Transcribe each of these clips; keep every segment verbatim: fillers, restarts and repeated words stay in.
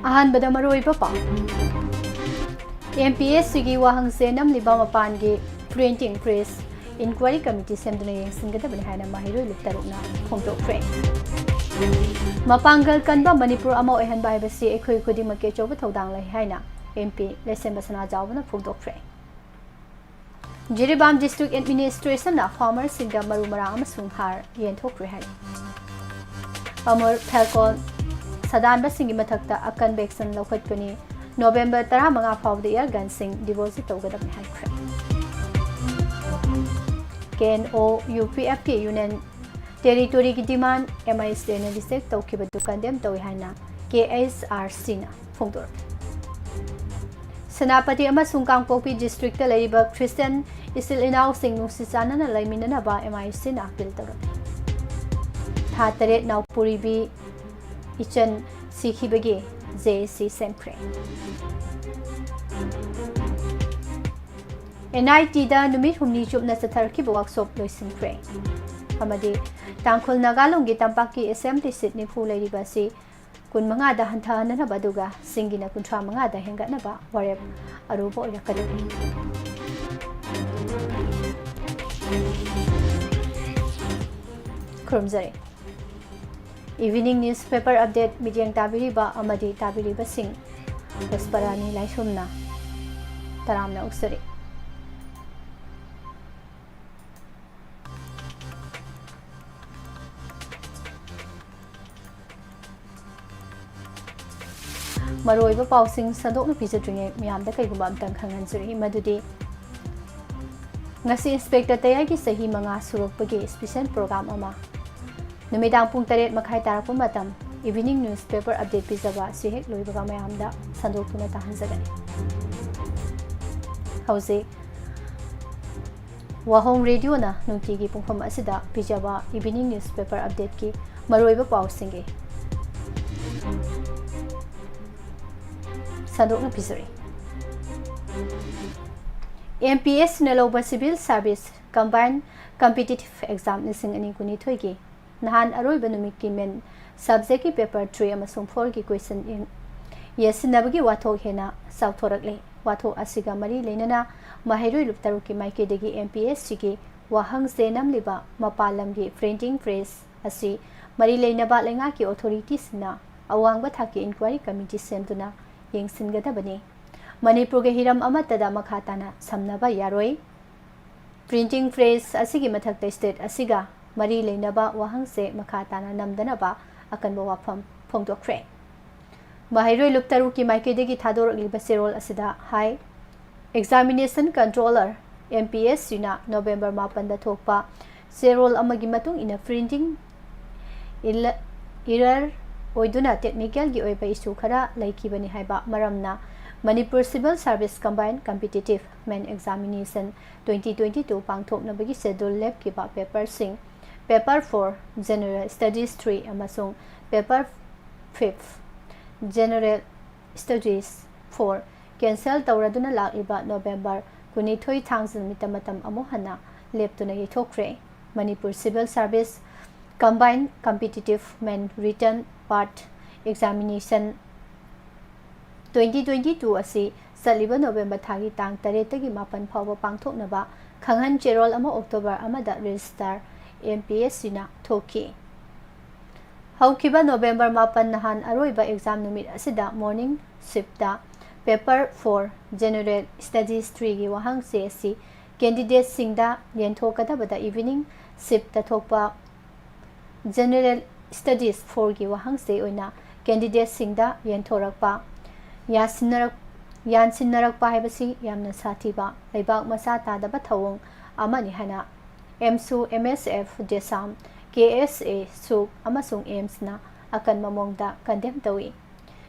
ꯑꯍꯥꯟꯕꯗ ꯃꯔꯨꯑꯣꯏꯕ ꯄꯥꯎ꯫ ꯑꯦꯝ ꯄꯤ ꯑꯦꯁ ꯁꯤꯒꯤ ꯋꯥꯍꯪꯁꯦ ꯅꯝꯂꯤꯕ ꯃꯄꯥꯟꯒꯤ Printing Press Inquiry Committee ꯁꯦꯝꯗꯨꯅ ꯌꯦꯡꯁꯤꯟꯒꯗꯕꯅꯤ ꯍꯥꯏꯅ ꯃꯍꯩꯔꯣꯏ ꯂꯨꯞ ꯇꯔꯨꯛꯅ ꯐꯣꯡꯗꯣꯛꯈ꯭ꯔꯦ꯫ ꯃꯄꯥꯡꯒꯜ ꯀꯟꯕ ꯃꯅꯤꯄꯨꯔ ꯑꯃ ꯑꯣꯏꯍꯟꯕ ꯍꯥꯏꯕꯁꯤ ꯑꯩꯈꯣꯏ ꯈꯨꯗꯤꯡꯃꯛꯀꯤ ꯑꯆꯧꯕ ꯊꯧꯗꯥꯡ ꯂꯩ ꯍꯥꯏꯅ ꯑꯦꯝ ꯄꯤ ꯂꯩꯁꯦꯝꯕ ꯁꯅꯥꯖꯥꯎꯕꯅ ꯐꯣꯡꯗꯣꯛꯈ꯭ꯔꯦ꯫ ꯖꯤꯔꯤꯕꯥꯝ District Administrationꯅ farmerꯁꯤꯡꯗ ꯃꯔꯨ ꯃꯔꯥꯡ ꯑꯃꯁꯨꯡ ꯍꯥꯔ ꯌꯦꯟꯊꯣꯛꯈ꯭ꯔꯦ ꯍꯥꯏ꯫ ꯑꯃꯨꯜ ꯐꯦꯜꯀꯣꯟ ꯁꯥꯗꯥꯟꯕꯁꯤꯡꯒꯤ ꯃꯊꯛꯇ ꯑꯀꯟꯕ action ꯂꯧꯈꯠꯀꯅꯤ꯫ ꯅꯣꯕꯦꯝꯕꯔ ꯇꯔꯥꯃꯉꯥ ꯐꯥꯎꯕꯗ air gunꯁꯤꯡ deposit ꯇꯧꯒꯗꯕꯅꯤ ꯍꯥꯏꯈ꯭ꯔꯦ꯫ ꯀꯦ ꯑꯦꯟ ꯑꯣ ꯌꯨ ꯄꯤ ꯑꯦꯐꯀꯤ Union Territoryꯒꯤ demand ꯑꯦꯝ ꯑꯥꯏ ꯁꯤꯅ reject ꯇꯧꯈꯤꯕꯗꯨ condemn ꯇꯧꯏ ꯍꯥꯏꯅ ꯀꯦ ꯑꯩꯆ ꯑꯥꯔ ꯁꯤꯅ ꯐꯣꯡꯗꯣꯔꯛꯂꯤ꯫ ꯁꯦꯅꯥꯄꯇꯤ ꯑꯃꯁꯨꯡ ꯀꯥꯡꯄꯣꯛꯄꯤ districtꯇ ꯂꯩꯔꯤꯕ Christian ꯏꯆꯤꯜ ꯏꯅꯥꯎꯁꯤꯡ ꯅꯨꯡꯁꯤ ꯆꯥꯟꯅꯅ ꯂꯩꯃꯤꯟꯅꯅꯕ ꯑꯦꯝ ꯑꯥꯏ ꯁꯤꯅ appeal ꯇꯧꯔꯛꯂꯤ꯫ ꯊꯥ ꯇꯔꯦꯠ ꯅꯥꯎꯄꯨꯔꯤꯕꯤ ꯏꯆꯟ ꯁꯤꯈꯤꯕꯒꯤ ꯖꯦ ꯑꯦ ꯁꯤ ꯁꯦꯝꯈ꯭ꯔꯦ꯫ ꯑꯦꯟ ꯑꯥꯏ ꯇꯤꯗ ꯅꯨꯃꯤꯠ ꯍꯨꯝꯅꯤ ꯆꯨꯞꯅ ꯆꯠꯊꯔꯛꯈꯤꯕ workshop ꯂꯣꯏꯁꯤꯟꯈ꯭ꯔꯦ꯫ ꯑꯃꯗꯤ ꯇꯥꯡꯈꯨꯜ ꯅꯥꯒꯥꯂꯣꯡꯒꯤ ꯇꯝꯄꯥꯛꯀꯤ assembly seat ꯅꯤꯐꯨ ꯂꯩꯔꯤꯕ ꯑꯁꯤ ꯀꯨꯟꯃꯉꯥꯗ ꯍꯟꯊꯍꯟꯅꯅꯕ ꯑꯗꯨꯒ ꯆꯤꯡꯒꯤꯅ ꯀꯨꯟꯊ꯭ꯔꯥ ꯃꯉꯥꯗ ꯍꯦꯟꯒꯠꯅꯕ ꯋꯥꯔꯦꯞ ꯑꯔꯨꯕ ꯑꯣꯏꯔꯛꯀꯗꯧꯔꯤ꯫ ꯈꯨꯔꯨꯝꯖꯔꯤ꯫ Evening Newspaper Update ꯃꯤꯠꯌꯦꯡ ꯇꯥꯕꯤꯔꯤꯕ ꯑꯃꯗꯤ ꯇꯥꯕꯤꯔꯤꯕꯁꯤꯡ ꯄꯨꯁꯄꯔꯥꯅꯤ ꯂꯥꯏꯁ꯭ꯔꯝꯅ ꯇꯔꯥꯝꯅ ꯑꯣꯛꯆꯔꯤ꯫ ꯃꯔꯨꯑꯣꯏꯕ ꯄꯥꯎꯁꯤꯡ ꯁꯟꯗꯣꯛꯅ ꯄꯤꯖꯗ꯭ꯔꯤꯉꯩ ꯃꯌꯥꯝꯗ ꯀꯩꯒꯨꯝꯕ ꯑꯝꯇꯪ ꯈꯪꯍꯟꯖꯔꯤ, ꯃꯗꯨꯗꯤ ꯉꯁꯤ Inspector ꯇꯌꯥꯏꯒꯤ ꯆꯍꯤ ꯃꯉꯥ ꯁꯨꯔꯛꯄꯒꯤ special program ꯑꯃ ꯅꯨꯃꯤꯗꯥꯡ ꯄꯨꯡ ꯇꯔꯦꯠ ꯃꯈꯥꯏ ꯇꯥꯔꯛꯄ ꯃꯇꯝ evening newspaper update ꯄꯤꯖꯕ ꯑꯁꯤ ꯍꯦꯛ ꯂꯣꯏꯕꯒ ꯃꯌꯥꯝꯗ ꯁꯟꯗꯣꯛꯇꯨꯅ ꯇꯥꯍꯟꯖꯒꯅꯤ꯫ ꯍꯧꯖꯤꯛ ꯋꯥꯍꯣꯡ ꯔꯦꯗꯤꯑꯣꯅ ꯅꯨꯡꯇꯤꯒꯤ ꯄꯨꯡꯐꯝ ꯑꯁꯤꯗ ꯄꯤꯖꯕ evening newspaper updateꯀꯤ ꯃꯔꯨꯑꯣꯏꯕ ꯄꯥꯎꯁꯤꯡꯒꯤ ꯁꯟꯗꯣꯛꯅ ꯄꯤꯖꯔꯤ꯫ ꯑꯦꯝ ꯄꯤ ꯑꯦꯁꯅ ꯂꯧꯕ Civil Service Combined Competitive Exam ꯂꯤꯁꯤꯡ ꯑꯅꯤ ꯀꯨꯟꯅꯤꯊꯣꯏꯒꯤ ꯅꯍꯥꯟ ꯑꯔꯣꯏꯕ ꯅꯨꯃꯤꯠꯀꯤ main subjectꯀꯤ paper three ꯑꯃꯁꯨꯡ fourꯒꯤ question in ꯌꯦꯠꯁꯤꯟꯅꯕꯒꯤ ꯋꯥꯊꯣꯛ ꯍꯦꯟꯅ ꯆꯥꯎꯊꯣꯔꯛꯂꯦ꯫ ꯋꯥꯊꯣꯛ ꯑꯁꯤꯒ ꯃꯔꯤ ꯂꯩꯅꯅ ꯃꯍꯩꯔꯣꯏ ꯂꯨꯞ ꯇꯔꯨꯛꯀꯤ ꯃꯥꯏꯀꯩꯗꯒꯤ M P S Cꯒꯤ ꯋꯥꯍꯪꯁꯦ ꯅꯝꯂꯤꯕ ꯃꯄꯥꯟ ꯂꯝꯒꯤ printing press ꯑꯁꯤ ꯃꯔꯤ ꯂꯩꯅꯕ ꯂꯩꯉꯥꯛꯀꯤ authorityꯁꯤꯡꯅ ꯑꯋꯥꯡꯕ ꯊꯥꯛꯀꯤ inquiry committee ꯁꯦꯝꯗꯨꯅ ꯌꯦꯡꯁꯤꯟꯒꯗꯕꯅꯤ꯫ ꯃꯅꯤꯄꯨꯔꯒꯤ ꯍꯤꯔꯝ ꯑꯃꯠꯇꯗ ꯃꯈꯥ ꯇꯥꯅ ꯁꯝꯅꯕ ꯌꯥꯔꯣꯏ꯫ Printing press ꯑꯁꯤꯒꯤ ꯃꯊꯛꯇ state ꯑꯁꯤꯒ ꯃꯔꯤ ꯂꯩꯅꯕ ꯋꯥꯍꯪꯁꯦ ꯃꯈꯥ ꯇꯥꯅ ꯅꯝꯗꯅꯕ ꯑꯀꯟꯕ ꯋꯥꯐꯝ ꯐꯣꯡꯗꯣꯛꯈ꯭ꯔꯦ꯫ ꯃꯍꯩꯔꯣꯏ ꯂꯨꯞ ꯇꯔꯨꯛꯀꯤ ꯃꯥꯏꯀꯩꯗꯒꯤ ꯊꯥꯗꯣꯔꯛꯂꯤꯕ ꯆꯦꯔꯣꯜ ꯑꯁꯤꯗ ꯍꯥꯏ, Examination Controller, M P S Cꯅ November ꯃꯥꯄꯟꯗ ꯊꯣꯛꯄ ꯆꯦꯔꯣꯜ ꯑꯃꯒꯤ ꯃꯇꯨꯡ ꯏꯟꯅ printing error ꯑꯣꯏꯗꯨꯅ technicalꯒꯤ ꯑꯣꯏꯕ issue ꯈꯔ ꯂꯩꯈꯤꯕꯅꯤ ꯍꯥꯏꯕ ꯃꯔꯝꯅ Manipur Civil Service Combined Competitive Men Examination twenty twenty-two ꯄꯥꯡꯊꯣꯛꯅꯕꯒꯤ schedule ꯂꯦꯞꯈꯤꯕ paperꯁꯤꯡ, Paper four, General Studies three ꯑꯃꯁꯨꯡ Paper five, General Studies four cancel ꯇꯧꯔꯗꯨꯅ ꯂꯥꯛꯂꯤꯕ November ꯀꯨꯟꯅꯤꯊꯣꯏ ꯊꯥꯡꯖ ꯅꯨꯃꯤꯠꯇ ꯃꯇꯝ ꯑꯃꯨꯛ ꯍꯟꯅ ꯂꯦꯞꯇꯨꯅ ꯌꯩꯊꯣꯛꯈ꯭ꯔꯦ꯫ Manipur Civil Service Combined Competitive Men Written Part Examination twenty twenty-two ꯑꯁꯤ ꯆꯠꯂꯤꯕ November ꯊꯥꯒꯤ ꯇꯥꯡ ꯇꯔꯦꯠꯇꯒꯤ ꯃꯥꯄꯟ ꯐꯥꯎꯕ ꯄꯥꯡꯊꯣꯛꯅꯕ ꯈꯪꯍꯟ ꯆꯦꯔꯣꯜ ꯑꯃ October ꯑꯃꯗ Registrar M P S Cꯅ ꯊꯣꯛꯈꯤ꯫ ꯍꯧꯈꯤꯕ November ꯃꯥꯄꯟ, ꯅꯍꯥꯟ ꯑꯔꯣꯏꯕ exam ꯅꯨꯃꯤꯠ ꯑꯁꯤꯗ morning shiftꯇ Paper four, General Studies threeꯒꯤ ꯋꯥꯍꯪ ꯆꯦ ꯑꯁꯤ candidateꯁꯤꯡꯗ ꯌꯦꯟꯊꯣꯛꯀꯗꯕꯗ evening shiftꯇ ꯊꯣꯛꯄ General Studies fourꯒꯤ ꯋꯥꯍꯪ ꯆꯦ ꯑꯣꯏꯅ candidateꯁꯤꯡꯗ ꯌꯦꯟꯊꯣꯔꯛꯄ, ꯌꯥꯁꯤꯟꯅꯔꯛ-, ꯌꯥꯟꯁꯤꯟꯅꯔꯛꯄ ꯍꯥꯏꯕꯁꯤ ꯌꯥꯝꯅ ꯁꯥꯊꯤꯕ, ꯂꯩꯕꯥꯛ ꯃꯆꯥ ꯇꯥꯗꯕ ꯊꯧꯑꯣꯡ ꯑꯃꯅꯤ ꯍꯥꯏꯅ ꯑꯦꯝꯁꯨ, M S F, ꯖꯦꯁꯥꯝ, K S A, ꯁꯨꯛ ꯑꯃꯁꯨꯡ ꯑꯦꯝꯁꯅ ꯑꯀꯟꯕ ꯃꯑꯣꯡꯗ condemn ꯇꯧꯏ꯫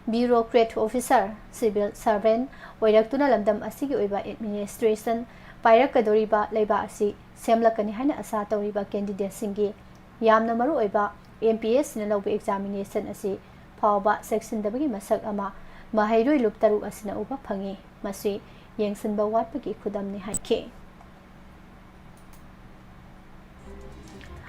Bureaucrat officer, civil servant ꯑꯣꯏꯔꯛꯇꯨꯅ ꯂꯝꯗꯝ ꯑꯁꯤꯒꯤ ꯑꯣꯏꯕ administration ꯄꯥꯏꯔꯛꯀꯗꯧꯔꯤꯕ ꯂꯩꯕꯥꯛ ꯑꯁꯤ ꯁꯦꯝꯂꯛꯀꯅꯤ ꯍꯥꯏꯅ ꯑꯁꯥ ꯇꯧꯔꯤꯕ candidateꯁꯤꯡꯒꯤ ꯌꯥꯝꯅ ꯃꯔꯨꯑꯣꯏꯕ M P S Cꯅ ꯂꯧꯕ examination ꯑꯁꯤ ꯐꯥꯎꯕ ꯆꯦꯛꯁꯤꯟꯗꯕꯒꯤ ꯃꯁꯛ ꯑꯃ ꯃꯍꯩꯔꯣꯏ ꯂꯨꯞ ꯇꯔꯨꯛ ꯑꯁꯤꯅ ꯎꯕ ꯐꯪꯏ꯫ ꯃꯁꯤ ꯌꯦꯡꯁꯤꯟꯕ ꯋꯥꯠꯄꯒꯤ ꯈꯨꯗꯝꯅꯤ ꯍꯥꯏꯈꯤ꯫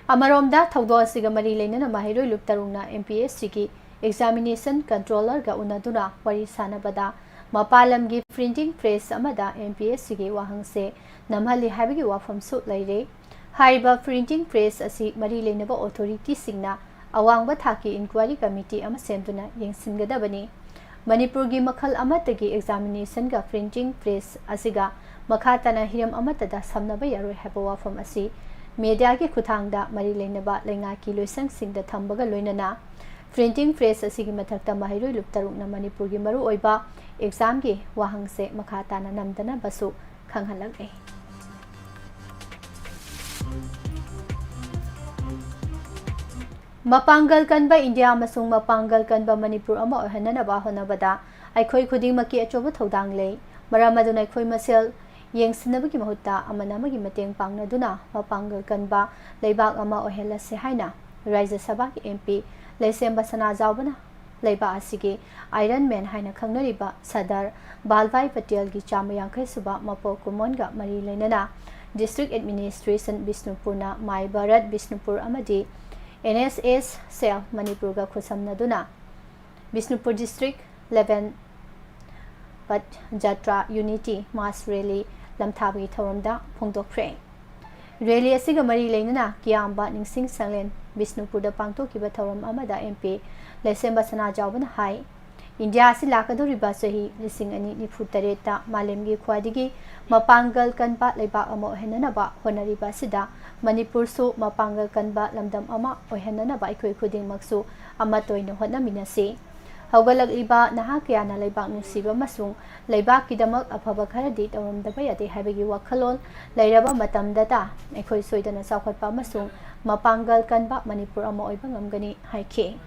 ꯑꯃꯔꯣꯝꯗ, ꯊꯧꯗꯣꯛ ꯑꯁꯤꯒ ꯃꯔꯤ ꯂꯩꯅꯅ ꯃꯍꯩꯔꯣꯏ ꯂꯨꯞ ꯇꯔꯨꯛꯅ M P S Cꯒꯤ ꯑꯦꯛꯖꯥꯃꯤꯅꯦꯁꯟ ꯀꯟꯇ꯭ꯔꯣꯂꯔꯒ ꯎꯅꯗꯨꯅ ꯋꯥꯔꯤ ꯁꯥꯟꯅꯕꯗ ꯃꯄꯥꯟ ꯂꯝꯒꯤ ꯄ꯭ꯔꯤꯟꯇꯤꯡ ꯄ꯭ꯔꯦꯁ ꯑꯃꯗ ꯑꯦꯝ ꯄꯤ ꯑꯦꯁ ꯁꯤꯒꯤ ꯋꯥꯍꯪꯁꯦ ꯅꯝꯍꯜꯂꯤ ꯍꯥꯏꯕꯒꯤ ꯋꯥꯐꯝꯁꯨ ꯂꯩꯔꯦ꯫ ꯍꯥꯏꯔꯤꯕ ꯄ꯭ꯔꯤꯟꯇꯤꯡ ꯄ꯭ꯔꯦꯁ ꯑꯁꯤ ꯃꯔꯤ ꯂꯩꯅꯕ ꯑꯣꯊꯣꯔꯤꯇꯤꯁꯤꯡꯅ ꯑꯋꯥꯡꯕ ꯊꯥꯛꯀꯤ ꯏꯟꯀ꯭ꯋꯥꯏꯔꯤ ꯀꯃꯤꯇꯤ ꯑꯃ ꯁꯦꯝꯗꯨꯅ ꯌꯦꯡꯁꯤꯟꯒꯗꯕꯅꯤ꯫ ꯃꯅꯤꯄꯨꯔꯒꯤ ꯃꯈꯜ ꯑꯃꯠꯇꯒꯤ ꯑꯦꯛꯖꯥꯃꯤꯅꯦꯁꯟꯒ ꯄ꯭ꯔꯤꯟꯇꯤꯡ ꯄ꯭ꯔꯦꯁ ꯑꯁꯤꯒ ꯃꯈꯥ ꯇꯥꯅ ꯍꯤꯔꯝ ꯑꯃꯠꯇꯗ ꯁꯝꯅꯕ ꯌꯥꯔꯣꯏ ꯍꯥꯏꯕ ꯋꯥꯐꯝ ꯑꯁꯤ ꯃꯦꯗꯤꯌꯥꯒꯤ ꯈꯨꯠꯊꯥꯡꯗ ꯃꯔꯤ ꯂꯩꯅꯕ ꯂꯩꯉꯥꯛꯀꯤ ꯂꯣꯏꯁꯪꯁꯤꯡꯗ ꯊꯝꯕꯒ ꯂꯣꯏꯅꯅ ꯄ꯭ꯔꯤꯟꯇꯤꯡ ꯄ꯭ꯔꯦꯁ ꯑꯁꯤꯒꯤ ꯃꯊꯛꯇ ꯃꯍꯩꯔꯣꯏ ꯂꯨꯞ ꯇꯔꯨꯛꯅ ꯃꯅꯤꯄꯨꯔꯒꯤ ꯃꯔꯨꯑꯣꯏꯕ ꯑꯦꯛꯖꯥꯝꯒꯤ ꯋꯥꯍꯪꯁꯦ ꯃꯈꯥ ꯇꯥꯅ ꯅꯝꯗꯅꯕꯁꯨ ꯈꯪꯍꯜꯂꯛꯂꯤ꯫ ꯃꯄꯥꯡꯒꯜ ꯀꯟꯕ ꯏꯟꯗꯤꯌꯥ ꯑꯃꯁꯨꯡ ꯃꯄꯥꯡꯒꯜ ꯀꯟꯕ ꯃꯅꯤꯄꯨꯔ ꯑꯃ ꯑꯣꯏꯍꯟꯅꯅꯕ ꯍꯣꯠꯅꯕꯗ ꯑꯩꯈꯣꯏ ꯈꯨꯗꯤꯡꯃꯛꯀꯤ ꯑꯆꯧꯕ ꯊꯧꯗꯥꯡ ꯂꯩ꯫ ꯃꯔꯝ ꯑꯗꯨꯅ ꯑꯩꯈꯣꯏ ꯃꯁꯦꯜ ꯌꯦꯡꯁꯤꯟꯅꯕꯒꯤ ꯃꯍꯨꯠꯇ ꯑꯃꯅ ꯑꯃꯒꯤ ꯃꯇꯦꯡ ꯄꯥꯡꯅꯗꯨꯅ ꯃꯄꯥꯡꯒꯜ ꯀꯟꯕ ꯂꯩꯕꯥꯛ ꯑꯃ ꯑꯣꯏꯍꯜꯂꯁꯤ ꯍꯥꯏꯅ ꯔꯥꯖ꯭ꯌ ꯁꯚꯥꯒꯤ ꯑꯦꯝ ꯄꯤ ꯂꯩꯁꯦꯝꯕ ꯁꯅꯥꯖꯥꯎꯕꯅ ꯂꯩꯕꯥꯛ ꯑꯁꯤꯒꯤ ꯑꯥꯏꯔꯟ ꯃꯦꯟ ꯍꯥꯏꯅ ꯈꯪꯅꯔꯤꯕ ꯁꯔꯗꯥꯔ ꯚꯥꯜꯚꯥꯏ ꯄꯇꯦꯜꯒꯤ ꯆꯥꯝꯃ ꯌꯥꯡꯈꯩ ꯁꯨꯕ ꯃꯄꯣꯛ ꯀꯨꯝꯑꯣꯟꯒ ꯃꯔꯤ ꯂꯩꯅꯅ ꯗꯤꯁꯇ꯭ꯔꯤꯛ ꯑꯦꯗꯃꯤꯅꯤꯁꯇ꯭ꯔꯦꯁꯟ ꯕꯤꯁꯅꯨꯄꯨꯔꯅ ꯃꯥꯏ ꯚꯥꯔꯠ ꯕꯤꯁꯅꯨꯄꯨꯔ ꯑꯃꯗꯤ ꯑꯦꯟ ꯑꯦꯁ ꯑꯦꯁ ꯁꯦꯜ ꯃꯅꯤꯄꯨꯔꯒ ꯈꯨꯠꯁꯝꯅꯗꯨꯅ ꯕꯤꯁꯅꯨꯄꯨꯔ ꯗꯤꯁꯇ꯭ꯔꯤꯛ ꯏꯂꯦꯚꯦꯟ ꯄꯠ ꯖꯇ꯭ꯔꯥ ꯌꯨꯅꯤꯇꯤ ꯃꯥꯁ ꯔꯦꯂꯤ ꯂꯝꯊꯥꯕꯒꯤ ꯊꯧꯔꯝꯗ ꯐꯣꯡꯗꯣꯛꯈ꯭ꯔꯦ꯫ ꯔꯦꯂꯤ ꯑꯁꯤꯒ ꯃꯔꯤ ꯂꯩꯅꯅ ꯀꯤꯌꯥꯝꯕ ꯅꯤꯡꯁꯤꯡ ꯁꯪꯂꯦꯟ ꯕꯤꯁꯅꯨꯄꯨꯔꯗ ꯄꯥꯡꯊꯣꯛꯈꯤꯕ ꯊꯧꯔꯝ ꯑꯃꯗ ꯑꯦꯝ ꯄꯤ ꯂꯩꯁꯦꯝꯕ ꯁꯅꯥꯖꯥꯎꯕꯅ ꯍꯥꯏ, ꯏꯟꯗꯤꯌꯥ ꯑꯁꯤ ꯂꯥꯛꯀꯗꯧꯔꯤꯕ ꯆꯍꯤ ꯂꯤꯁꯤꯡ ꯑꯅꯤ ꯅꯤꯐꯨ ꯇꯔꯦꯠꯇ ꯃꯥꯂꯦꯝꯒꯤ ꯈ꯭ꯋꯥꯏꯗꯒꯤ ꯃꯄꯥꯡꯒꯜ ꯀꯟꯕ ꯂꯩꯕꯥꯛ ꯑꯃ ꯑꯣꯏꯍꯟꯅꯅꯕ ꯍꯣꯠꯅꯔꯤꯕ ꯑꯁꯤꯗ ꯃꯅꯤꯄꯨꯔꯁꯨ ꯃꯄꯥꯡꯒꯜ ꯀꯟꯕ ꯂꯝꯗꯝ ꯑꯃ ꯑꯣꯏꯍꯟꯅꯅꯕ ꯑꯩꯈꯣꯏ ꯈꯨꯗꯤꯡꯃꯛꯁꯨ ꯑꯃꯠꯇ ꯑꯣꯏꯅ ꯍꯣꯠꯅꯃꯤꯟꯅꯁꯤ꯫ ꯍꯧꯒꯠꯂꯛꯂꯤꯕ ꯅꯍꯥ ꯀꯌꯥꯅ ꯂꯩꯕꯥꯛ ꯅꯨꯡꯁꯤꯕ ꯑꯃꯁꯨꯡ ꯂꯩꯕꯥꯛꯀꯤꯗꯃꯛ ꯑꯐꯕ ꯈꯔꯗꯤ ꯇꯧꯔꯝꯗꯕ ꯌꯥꯗꯦ ꯍꯥꯏꯕꯒꯤ ꯋꯥꯈꯜꯂꯣꯟ ꯂꯩꯔꯕ ꯃꯇꯝꯗꯇ ꯑꯩꯈꯣꯏ ꯁꯣꯏꯗꯅ ꯆꯥꯎꯈꯠꯄ ꯑꯃꯁꯨꯡ ꯃꯄꯥꯡꯒꯜ ꯀꯟꯕ ꯃꯅꯤꯄꯨꯔ ꯑꯃ ꯑꯣꯏꯕ ꯉꯝꯒꯅꯤ ꯍꯥꯏꯈꯤ꯫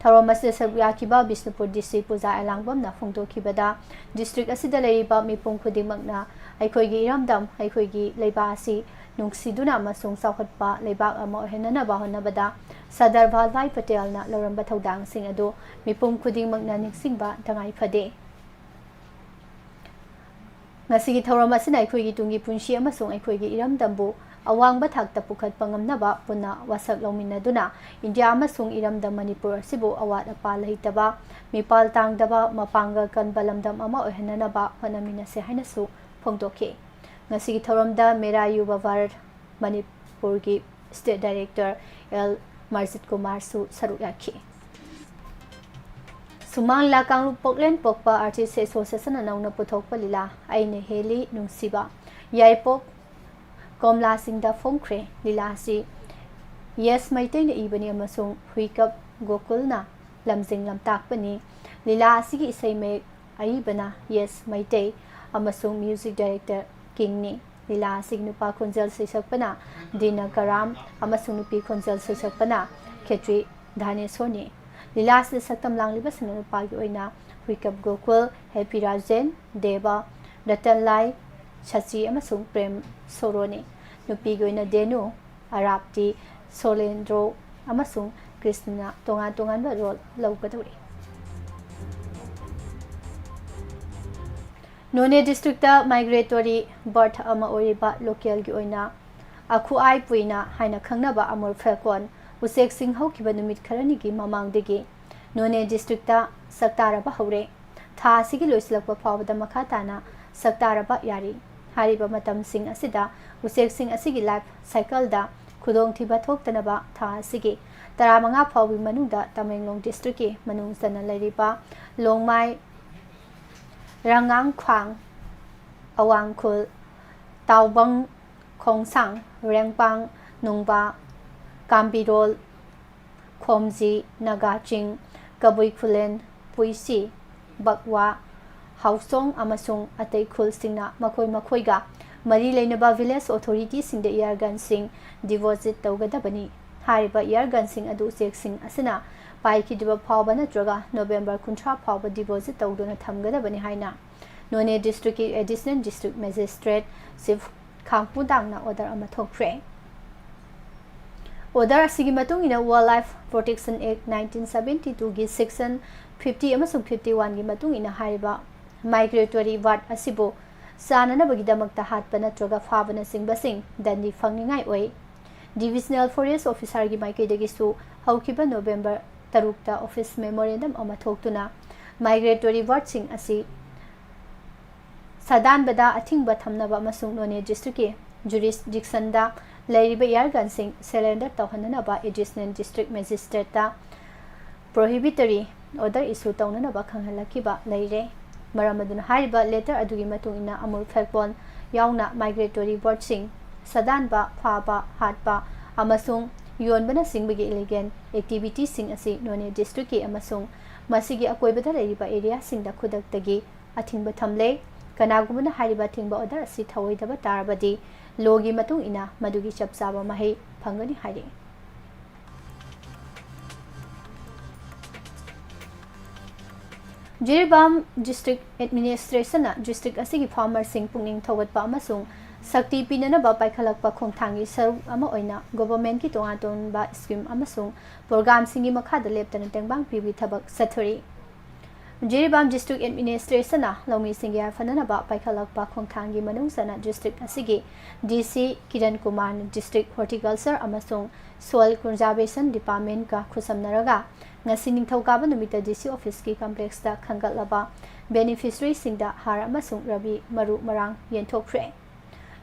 ꯊꯧꯔꯝ ꯑꯁꯤꯗ ꯁꯔꯨꯛ ꯌꯥꯈꯤꯕ ꯕꯤꯁꯅꯨꯄꯨꯔ ꯗꯤ ꯁꯤ ꯄꯨꯖꯥ ꯑꯦꯂꯥꯡꯕꯝꯅ ꯐꯣꯡꯗꯣꯛꯈꯤꯕꯗ, ꯗꯤꯁꯇ꯭ꯔꯤꯛ ꯑꯁꯤꯗ ꯂꯩꯔꯤꯕ ꯃꯤꯄꯨꯝ ꯈꯨꯗꯤꯡꯃꯛꯅ ꯑꯩꯈꯣꯏꯒꯤ ꯏꯔꯝꯗꯝ, ꯑꯩꯈꯣꯏꯒꯤ ꯂꯩꯕꯥꯛ ꯑꯁꯤ ꯅꯨꯡꯁꯤꯗꯨꯅ ꯑꯃꯁꯨꯡ ꯆꯥꯎꯈꯠꯄ ꯂꯩꯕꯥꯛ ꯑꯃ ꯑꯣꯏꯍꯟꯅꯅꯕ ꯍꯣꯠꯅꯕꯗ ꯁꯔꯗꯥꯔ ꯚꯥꯜꯚꯥꯏ ꯄꯇꯦꯜꯅ ꯂꯧꯔꯝꯕ ꯊꯧꯗꯥꯡꯁꯤꯡ ꯑꯗꯨ ꯃꯤꯄꯨꯝ ꯈꯨꯗꯤꯡꯃꯛꯅ ꯅꯤꯡꯁꯤꯡꯕ ꯇꯉꯥꯏ ꯐꯗꯦ꯫ ꯉꯁꯤꯒꯤ ꯊꯧꯔꯝ ꯑꯁꯤꯅ ꯑꯩꯈꯣꯏꯒꯤ ꯇꯨꯡꯒꯤ ꯄꯨꯟꯁꯤ ꯑꯃꯁꯨꯡ ꯑꯩꯈꯣꯏꯒꯤ ꯏꯔꯝꯗꯝꯕꯨ ꯑꯋꯥꯡꯕ ꯊꯥꯛꯇ ꯄꯨꯈꯠꯄ ꯉꯝꯅꯕ ꯄꯨꯟꯅ ꯋꯥꯁꯛ ꯂꯧꯃꯤꯟꯅꯗꯨꯅ ꯏꯟꯗꯤꯌꯥ ꯑꯃꯁꯨꯡ ꯏꯔꯝꯗꯝ ꯃꯅꯤꯄꯨꯔ ꯑꯁꯤꯕꯨ ꯑꯋꯥꯠ ꯑꯄꯥ ꯂꯩꯇꯕ, ꯃꯤꯄꯥꯜ ꯇꯥꯡꯗꯕ, ꯃꯄꯥꯡꯒꯜ ꯀꯟꯕ ꯂꯝꯗꯝ ꯑꯃ ꯑꯣꯏꯍꯟꯅꯅꯕ ꯍꯣꯠꯅꯃꯤꯟꯅꯁꯦ ꯍꯥꯏꯅꯁꯨ ꯐꯣꯡꯗꯣꯛꯈꯤ꯫ ꯉꯁꯤꯒꯤ ꯊꯧꯔꯝꯗ ꯃꯦꯔꯥ ꯌꯨꯕ ꯚꯥꯔꯠ ꯃꯅꯤꯄꯨꯔꯒꯤ ꯁ꯭ꯇꯦꯠ ꯗꯥꯏꯔꯦꯛꯇꯔ ꯑꯦꯜ ꯃꯔꯖꯤꯠ ꯀꯨꯃꯥꯔꯁꯨ ꯁꯔꯨꯛ ꯌꯥꯈꯤ꯫ ꯁꯨꯃꯥꯡ ꯂꯤꯂꯥ ꯀꯥꯡꯂꯨꯞ ꯄꯣꯛꯂꯦꯟ ꯄꯣꯛꯄ ꯑꯥꯔꯇꯤꯁ ꯑꯦꯁꯣꯁꯤꯌꯦꯁꯟꯅ ꯅꯧꯅ ꯄꯨꯊꯣꯛꯄ ꯂꯤꯂꯥ ꯑꯩꯅ ꯍꯦꯜꯂꯤ ꯅꯨꯡꯁꯤꯕ, ꯌꯥꯏꯄꯣꯛ ꯀꯣꯝꯂꯥꯁꯤꯡꯗ ꯐꯣꯡꯈ꯭ꯔꯦ꯫ ꯂꯤꯂꯥ ꯑꯁꯤ ꯌꯦꯁ ꯃꯩꯇꯩꯅ ꯏꯕꯅꯤ ꯑꯃꯁꯨꯡ ꯍꯨꯏꯀꯞ ꯒꯣꯀꯨꯜꯅ ꯂꯝꯖꯤꯡ ꯂꯝꯇꯥꯛꯄꯅꯤ꯫ ꯂꯤꯂꯥ ꯑꯁꯤꯒꯤ ꯏꯁꯩ ꯃꯌꯦꯛ ꯑꯏꯕꯅ ꯌꯦꯁ ꯃꯩꯇꯩ ꯑꯃꯁꯨꯡ ꯃ꯭ꯌꯨꯖꯤꯛ ꯗꯥꯏꯔꯦꯛꯇꯔ ꯀꯤꯡꯅꯤ꯫ ꯂꯤꯂꯥ ꯑꯁꯤꯒꯤ ꯅꯨꯄꯥ ꯈꯣꯟꯖꯦꯜ ꯁꯩꯁꯛꯄꯅ ꯗꯤꯅ ꯀꯔꯥꯝ ꯑꯃꯁꯨꯡ ꯅꯨꯄꯤ ꯈꯣꯟꯖꯦꯜ ꯁꯩꯁꯛꯄꯅ ꯈꯦꯇ꯭ꯔꯤ ꯙꯥꯅꯦꯁꯣꯔꯅꯤ꯫ ꯂꯤꯂꯥ ꯑꯁꯤꯗ ꯁꯛꯇꯝ ꯂꯥꯡꯂꯤꯕꯁꯤꯡꯅ ꯅꯨꯄꯥꯒꯤ ꯑꯣꯏꯅ ꯍꯨꯏꯀꯞ ꯒꯣꯀꯨꯜ, ꯍꯦꯄꯤ ꯔꯥꯖꯦꯟ, ꯗꯦꯕ, ꯔꯇꯟꯂꯥꯏ, ꯁꯆꯤ ꯑꯃꯁꯨꯡ ꯄ꯭ꯔꯦꯝ ꯁꯣꯔꯣꯅꯤ꯫ ꯅꯨꯄꯤꯒꯤ ꯑꯣꯏꯅ ꯗꯦꯅꯨ, ꯑꯔꯥꯞꯇꯤ, ꯁꯣꯂꯦꯟꯗ꯭ꯔꯣ ꯑꯃꯁꯨꯡ ꯀ꯭ꯔꯤꯁꯅꯅ ꯇꯣꯉꯥꯟ ꯇꯣꯉꯥꯟꯕ ꯔꯣꯜ ꯂꯧꯒꯗꯧꯔꯤ꯫ ꯅꯣꯅꯦ ꯗꯤꯁꯇ꯭ꯔꯤꯛꯇ ꯃꯥꯏꯒ꯭ꯔꯦꯇꯣꯔꯤ ꯕꯥꯔꯗ ꯑꯃ ꯑꯣꯏꯔꯤꯕ ꯂꯣꯀꯦꯜꯒꯤ ꯑꯣꯏꯅ ꯑꯈꯨꯑꯥꯏ ꯄꯨꯏꯅ ꯍꯥꯏꯅ ꯈꯪꯅꯕ ꯑꯃꯨꯔ ꯐꯦꯜꯀꯣꯟ ꯎꯆꯦꯛꯁꯤꯡ ꯍꯧꯈꯤꯕ ꯅꯨꯃꯤꯠ ꯈꯔꯅꯤꯒꯤ ꯃꯃꯥꯡꯗꯒꯤ ꯅꯣꯅꯦ ꯗꯤꯁꯇ꯭ꯔꯤꯛꯇ ꯁꯛꯇꯥꯔꯕ ꯍꯧꯔꯦ꯫ ꯊꯥ ꯑꯁꯤꯒꯤ ꯂꯣꯏꯁꯤꯜꯂꯛꯄ ꯐꯥꯎꯕꯗ ꯃꯈꯥ ꯇꯥꯅ ꯁꯛꯇꯥꯔꯕ ꯌꯥꯔꯤ꯫ ꯍꯥꯏꯔꯤꯕ ꯃꯇꯝꯁꯤꯡ ꯑꯁꯤꯗ ꯎꯆꯦꯛꯁꯤꯡ ꯑꯁꯤꯒꯤ ꯂꯥꯏꯐ ꯁꯥꯏꯀꯜꯗ ꯈꯨꯗꯣꯡꯊꯤꯕ ꯊꯣꯛꯇꯅꯕ ꯊꯥ ꯑꯁꯤꯒꯤ ꯇꯔꯥꯃꯉꯥ ꯐꯥꯎꯕꯒꯤ ꯃꯅꯨꯡꯗ ꯇꯃꯦꯡꯂꯣꯡ ꯗꯤꯁꯇ꯭ꯔꯤꯛꯀꯤ ꯃꯅꯨꯡ ꯆꯟꯅ ꯂꯩꯔꯤꯕ ꯂꯣꯡꯃꯥꯏ, ꯔꯉꯥꯡꯈ꯭ꯋꯥꯡ, ꯑꯋꯥꯡꯈꯨꯜ, ꯇꯥꯎꯕꯪ, ꯈꯣꯡꯁꯥꯡ, ꯔꯦꯡꯄꯥꯡ, ꯅꯨꯡꯕꯥ, ꯀꯥꯝꯕꯤꯔꯣꯜ, ꯈꯣꯝꯖꯤ, ꯅꯥꯒꯥ ꯆꯤꯡ, ꯀꯕꯨꯏ ꯈꯨꯂꯦꯟ, ꯄꯨꯏꯁꯤ, ꯕꯛꯋꯥ, ꯍꯥꯎꯁꯣꯡ ꯑꯃꯁꯨꯡ ꯑꯇꯩ ꯈꯨꯜꯁꯤꯡꯅ ꯃꯈꯣꯏ ꯃꯈꯣꯏꯒ ꯃꯔꯤ ꯂꯩꯅꯕ ꯚꯤꯂꯦꯖ ꯑꯣꯊꯣꯔꯤꯇꯤꯁꯤꯡꯗ ꯏꯌꯥꯔ ꯒꯟꯁꯤꯡ ꯗꯤꯄꯣꯖꯤꯠ ꯇꯧꯒꯗꯕꯅꯤ꯫ ꯍꯥꯏꯔꯤꯕ ꯏꯌꯥꯔ ꯒꯟꯁꯤꯡ ꯑꯗꯨ ꯎꯆꯦꯛꯁꯤꯡ ꯑꯁꯤꯅ ꯄꯥꯏꯈꯤꯗ꯭ꯔꯤꯕ ꯐꯥꯎꯕ ꯅꯠꯇ꯭ꯔꯒ ꯅꯣꯕꯦꯝꯕꯔ ꯀꯨꯟꯊ꯭ꯔꯥ ꯐꯥꯎꯕ ꯗꯤꯄꯣꯖꯤꯠ ꯇꯧꯗꯨꯅ ꯊꯝꯒꯗꯕꯅꯤ ꯍꯥꯏꯅ ꯅꯣꯅꯦ ꯗꯤꯁꯇ꯭ꯔꯤꯛꯀꯤ ꯑꯦꯗꯤꯁꯅꯦꯜ ꯗꯤꯁꯇ꯭ꯔꯤꯛ ꯃꯦꯖꯤꯁꯇ꯭ꯔꯦꯠ ꯆꯤꯐ ꯈꯥꯡꯄꯨ ꯇꯥꯡꯅ ꯑꯣꯔꯗꯔ ꯑꯃ ꯊꯣꯛꯈ꯭ꯔꯦ꯫ ꯑꯣꯔꯗꯔ ꯑꯁꯤꯒꯤ ꯃꯇꯨꯡ ꯏꯟꯅ Wildlife Protection Act nineteen seventy twoꯒꯤ section fifty ꯑꯃꯁꯨꯡ fifty oneꯒꯤ ꯃꯇꯨꯡ ꯏꯟꯅ ꯍꯥꯏꯔꯤꯕ ꯃꯥꯏꯒ꯭ꯔꯦꯇꯣꯔꯤ ꯕꯥꯔꯗ ꯑꯁꯤꯕꯨ ꯆꯥꯅꯅꯕꯒꯤꯗꯃꯛꯇ ꯍꯥꯠꯄ ꯅꯠꯇ꯭ꯔꯒ ꯐꯥꯕꯅꯆꯤꯡꯕꯁꯤꯡ ꯗꯟꯗꯤ ꯐꯪꯅꯤꯡꯉꯥꯏ ꯑꯣꯏ꯫ Divisional Forest Officerꯒꯤ ꯃꯥꯏꯀꯩꯗꯒꯤꯁꯨ ꯍꯧꯈꯤꯕ November ꯇꯔꯨꯛꯇ office memorandum ꯑꯃ ꯊꯣꯛꯇꯨꯅ migratory birdꯁꯤꯡ ꯑꯁꯤ ꯁꯥꯗꯥꯟꯕꯗ ꯑꯊꯤꯡꯕ ꯊꯝꯅꯕ ꯑꯃꯁꯨꯡ ꯅꯣꯅꯦ districtꯀꯤ jurisdictionꯗ ꯂꯩꯔꯤꯕ air gunꯁꯤꯡ surrender ꯇꯧꯍꯟꯅꯅꯕ Additional District Magistrateꯇ prohibitory order issue ꯇꯧꯅꯅꯕ ꯈꯪꯍꯜꯂꯛꯈꯤꯕ ꯂꯩꯔꯦ꯫ ꯃꯔꯝ ꯑꯗꯨꯅ ꯍꯥꯏꯔꯤꯕ letter ꯑꯗꯨꯒꯤ ꯃꯇꯨꯡ ꯏꯟꯅ ꯑꯃꯨꯜ ꯐꯦꯜꯀꯣꯟ ꯌꯥꯎꯅ migratory birdꯁꯤꯡ ꯁꯥꯗꯥꯟꯕ, ꯐꯥꯕ, ꯍꯥꯠꯄ ꯑꯃꯁꯨꯡ ꯌꯣꯟꯕꯅꯆꯤꯡꯕꯒꯤ illegal activityꯁꯤꯡ ꯑꯁꯤ ꯅꯣꯅꯦ districtꯀꯤ ꯑꯃꯁꯨꯡ ꯃꯁꯤꯒꯤ ꯑꯀꯣꯏꯕꯗ ꯂꯩꯔꯤꯕ areaꯁꯤꯡꯗ ꯈꯨꯗꯛꯇꯒꯤ ꯑꯊꯤꯡꯕ ꯊꯝꯂꯦ꯫ ꯀꯅꯥꯒꯨꯝꯕꯅ ꯍꯥꯏꯔꯤꯕ ꯑꯊꯤꯡꯕ order ꯑꯁꯤ ꯊꯧꯑꯣꯏꯗꯕ ꯇꯥꯔꯕꯗꯤ, lawꯒꯤ ꯃꯇꯨꯡ ꯏꯟꯅ ꯃꯗꯨꯒꯤ ꯆꯞ ꯆꯥꯕ ꯃꯍꯩ ꯐꯪꯒꯅꯤ ꯍꯥꯏꯔꯤ꯫ ꯖꯤꯔꯤꯕꯥꯝ District Administrationꯅ district ꯑꯁꯤꯒꯤ farmerꯁꯤꯡ ꯄꯨꯛꯅꯤꯡ ꯊꯧꯒꯠꯄ ꯑꯃꯁꯨꯡ ꯁꯛꯇꯤ ꯄꯤꯅꯅꯕ ꯄꯥꯏꯈꯠꯂꯛꯄ ꯈꯣꯡꯊꯥꯡꯒꯤ ꯁꯔꯨꯛ ꯑꯃ ꯑꯣꯏꯅ governmentꯀꯤ ꯇꯣꯉꯥꯟ ꯇꯣꯉꯥꯟꯕ scheme ꯑꯃꯁꯨꯡ programꯁꯤꯡꯒꯤ ꯃꯈꯥꯗ ꯂꯦꯞꯇꯅ ꯇꯦꯡꯕꯥꯡ ꯄꯤꯕꯒꯤ ꯊꯕꯛ ꯆꯠꯊꯔꯤ꯫ ꯖꯤꯔꯤꯕꯥꯝ District Administrationꯅ ꯂꯧꯃꯤꯁꯤꯡꯒꯤ ꯌꯥꯏꯐꯅꯅꯕ ꯄꯥꯏꯈꯠꯂꯛꯄ ꯈꯣꯡꯊꯥꯡꯒꯤ ꯃꯅꯨꯡ ꯆꯟꯅ district ꯑꯁꯤꯒꯤ DC ꯀꯤꯔꯟ ꯀꯨꯃꯥꯔꯅ district horticulture ꯑꯃꯁꯨꯡ soil conservation departmentꯀ ꯈꯨꯠꯁꯝꯅꯔꯒ ꯉꯁꯤ ꯅꯤꯡꯊꯧꯀꯥꯕ ꯅꯨꯃꯤꯠꯇ DC officeꯀꯤ complexꯇ ꯈꯟꯒꯠꯂꯕ beneficiaryꯁꯤꯡꯗ ꯍꯥꯔ ꯑꯃꯁꯨꯡ ꯔꯕꯤ ꯃꯔꯨ ꯃꯔꯥꯡ ꯌꯦꯟꯊꯣꯛꯈ꯭ꯔꯦ꯫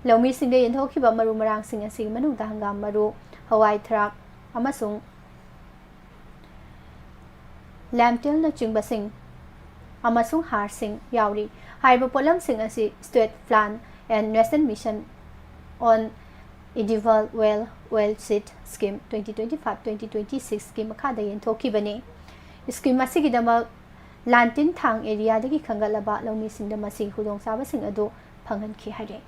ꯂꯧꯃꯤꯁꯤꯡꯗ ꯌꯦꯟꯊꯣꯛꯈꯤꯕ ꯃꯔꯨ ꯃꯔꯥꯡꯁꯤꯡ ꯑꯁꯤꯒꯤ ꯃꯅꯨꯡꯗ ꯍꯪꯒꯥꯝ ꯃꯔꯨ, ꯍꯋꯥꯏ ꯊꯔꯥꯛ ꯑꯃꯁꯨꯡ lentilꯅꯆꯤꯡꯕꯁꯤꯡ ꯑꯃꯁꯨꯡ ꯍꯥꯔꯁꯤꯡ ꯌꯥꯎꯔꯤ꯫ ꯍꯥꯏꯔꯤꯕ ꯄꯣꯠꯂꯝꯁꯤꯡ ꯑꯁꯤ State Plant and National Mission on Edible Well, Oilseed Scheme twenty twenty-five twenty twenty-sixꯀꯤ ꯃꯈꯥꯗ ꯌꯦꯟꯊꯣꯛꯈꯤꯕꯅꯤ꯫ Scheme ꯑꯁꯤꯒꯤꯗꯃꯛ ꯂꯥꯟꯇꯤꯟ ꯊꯥꯡ areaꯗꯒꯤ ꯈꯟꯒꯠꯂꯕ ꯂꯧꯃꯤꯁꯤꯡꯗ ꯃꯁꯤꯒꯤ ꯈꯨꯗꯣꯡꯆꯥꯕꯁꯤꯡ ꯑꯗꯨ ꯐꯪꯍꯟꯈꯤ ꯍꯥꯏꯔꯤ꯫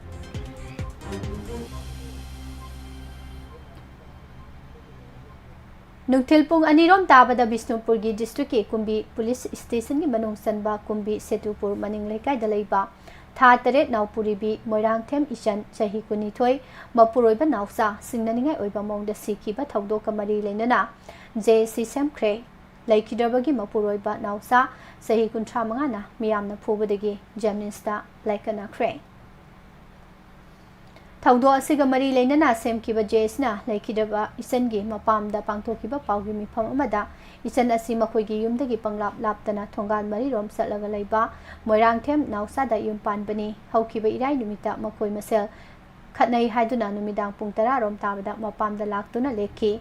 ꯅꯨꯡꯊꯤꯜ ꯄꯨꯡ ꯑꯅꯤꯔꯣꯝ ꯇꯥꯕꯗ ꯕꯤꯁꯅꯨꯄꯨꯔꯒꯤ districtꯀꯤ ꯀꯨꯝꯕꯤ police stationꯒꯤ ꯃꯅꯨꯡ ꯆꯟꯕ ꯀꯨꯝꯕꯤ ꯁꯦꯇꯨꯄꯨꯔ ꯃꯅꯤꯡ ꯂꯩꯀꯥꯏꯗ ꯂꯩꯕ ꯊꯥ ꯇꯔꯦꯠ ꯅꯥꯎꯄꯨꯔꯤꯕꯤ ꯃꯣꯏꯔꯥꯡꯊꯦꯝ ꯏꯆꯟ ꯆꯍꯤ ꯀꯨꯟꯅꯤꯊꯣꯏ ꯃꯄꯨꯔꯣꯏꯕ ꯅꯥꯎꯆꯥ ꯁꯤꯡꯅꯅꯤꯡꯉꯥꯏ ꯑꯣꯏꯕ ꯃꯑꯣꯡꯗ ꯁꯤꯈꯤꯕ ꯊꯧꯗꯣꯛꯀ ꯃꯔꯤ ꯂꯩꯅꯅ JAC ꯁꯦꯝꯈ꯭ꯔꯦ꯫ ꯂꯩꯈꯤꯗ꯭ꯔꯕꯒꯤ ꯃꯄꯨꯔꯣꯏꯕ ꯅꯥꯎꯆꯥ ꯆꯍꯤ ꯀꯨꯟꯊ꯭ꯔꯥ ꯃꯉꯥꯅ ꯃꯤꯌꯥꯝꯅ ꯐꯨꯕꯗꯒꯤ ꯖꯦꯅꯤꯝꯁꯇ ꯂꯥꯏꯀꯠꯅꯈ꯭ꯔꯦ꯫ ꯊꯧꯗꯣꯛ ꯑꯁꯤꯒ ꯃꯔꯤ ꯂꯩꯅꯅ ꯁꯦꯝꯈꯤꯕ ꯖꯦꯁꯅ ꯂꯩꯈꯤꯗ꯭ꯔꯕ ꯏꯆꯟꯒꯤ ꯃꯄꯥꯝꯗ ꯄꯥꯡꯊꯣꯛꯈꯤꯕ ꯄꯥꯎꯒꯤ ꯃꯤꯐꯝ ꯑꯃꯗ ꯏꯆꯟ ꯑꯁꯤ ꯃꯈꯣꯏꯒꯤ ꯌꯨꯝꯗꯒꯤ ꯄꯪꯂꯥꯞ ꯂꯥꯞꯇꯅ ꯊꯣꯡꯒꯥꯜ ꯃꯔꯤꯔꯣꯝ ꯆꯠꯂꯒ ꯂꯩꯕ ꯃꯣꯏꯔꯥꯡꯊꯦꯝ ꯅꯥꯎꯆꯥꯗ ꯌꯨꯝ ꯄꯥꯟꯕꯅꯤ꯫ ꯍꯧꯈꯤꯕ ꯏꯔꯥꯏ ꯅꯨꯃꯤꯠꯇ ꯃꯈꯣꯏ ꯃꯁꯦꯜ ꯈꯠꯅꯩ ꯍꯥꯏꯗꯨꯅ ꯅꯨꯃꯤꯗꯥꯡ ꯄꯨꯡ ꯇꯔꯥꯔꯣꯝ ꯇꯥꯕꯗ ꯃꯄꯥꯝꯗ ꯂꯥꯛꯇꯨꯅ ꯂꯦꯛꯈꯤ꯫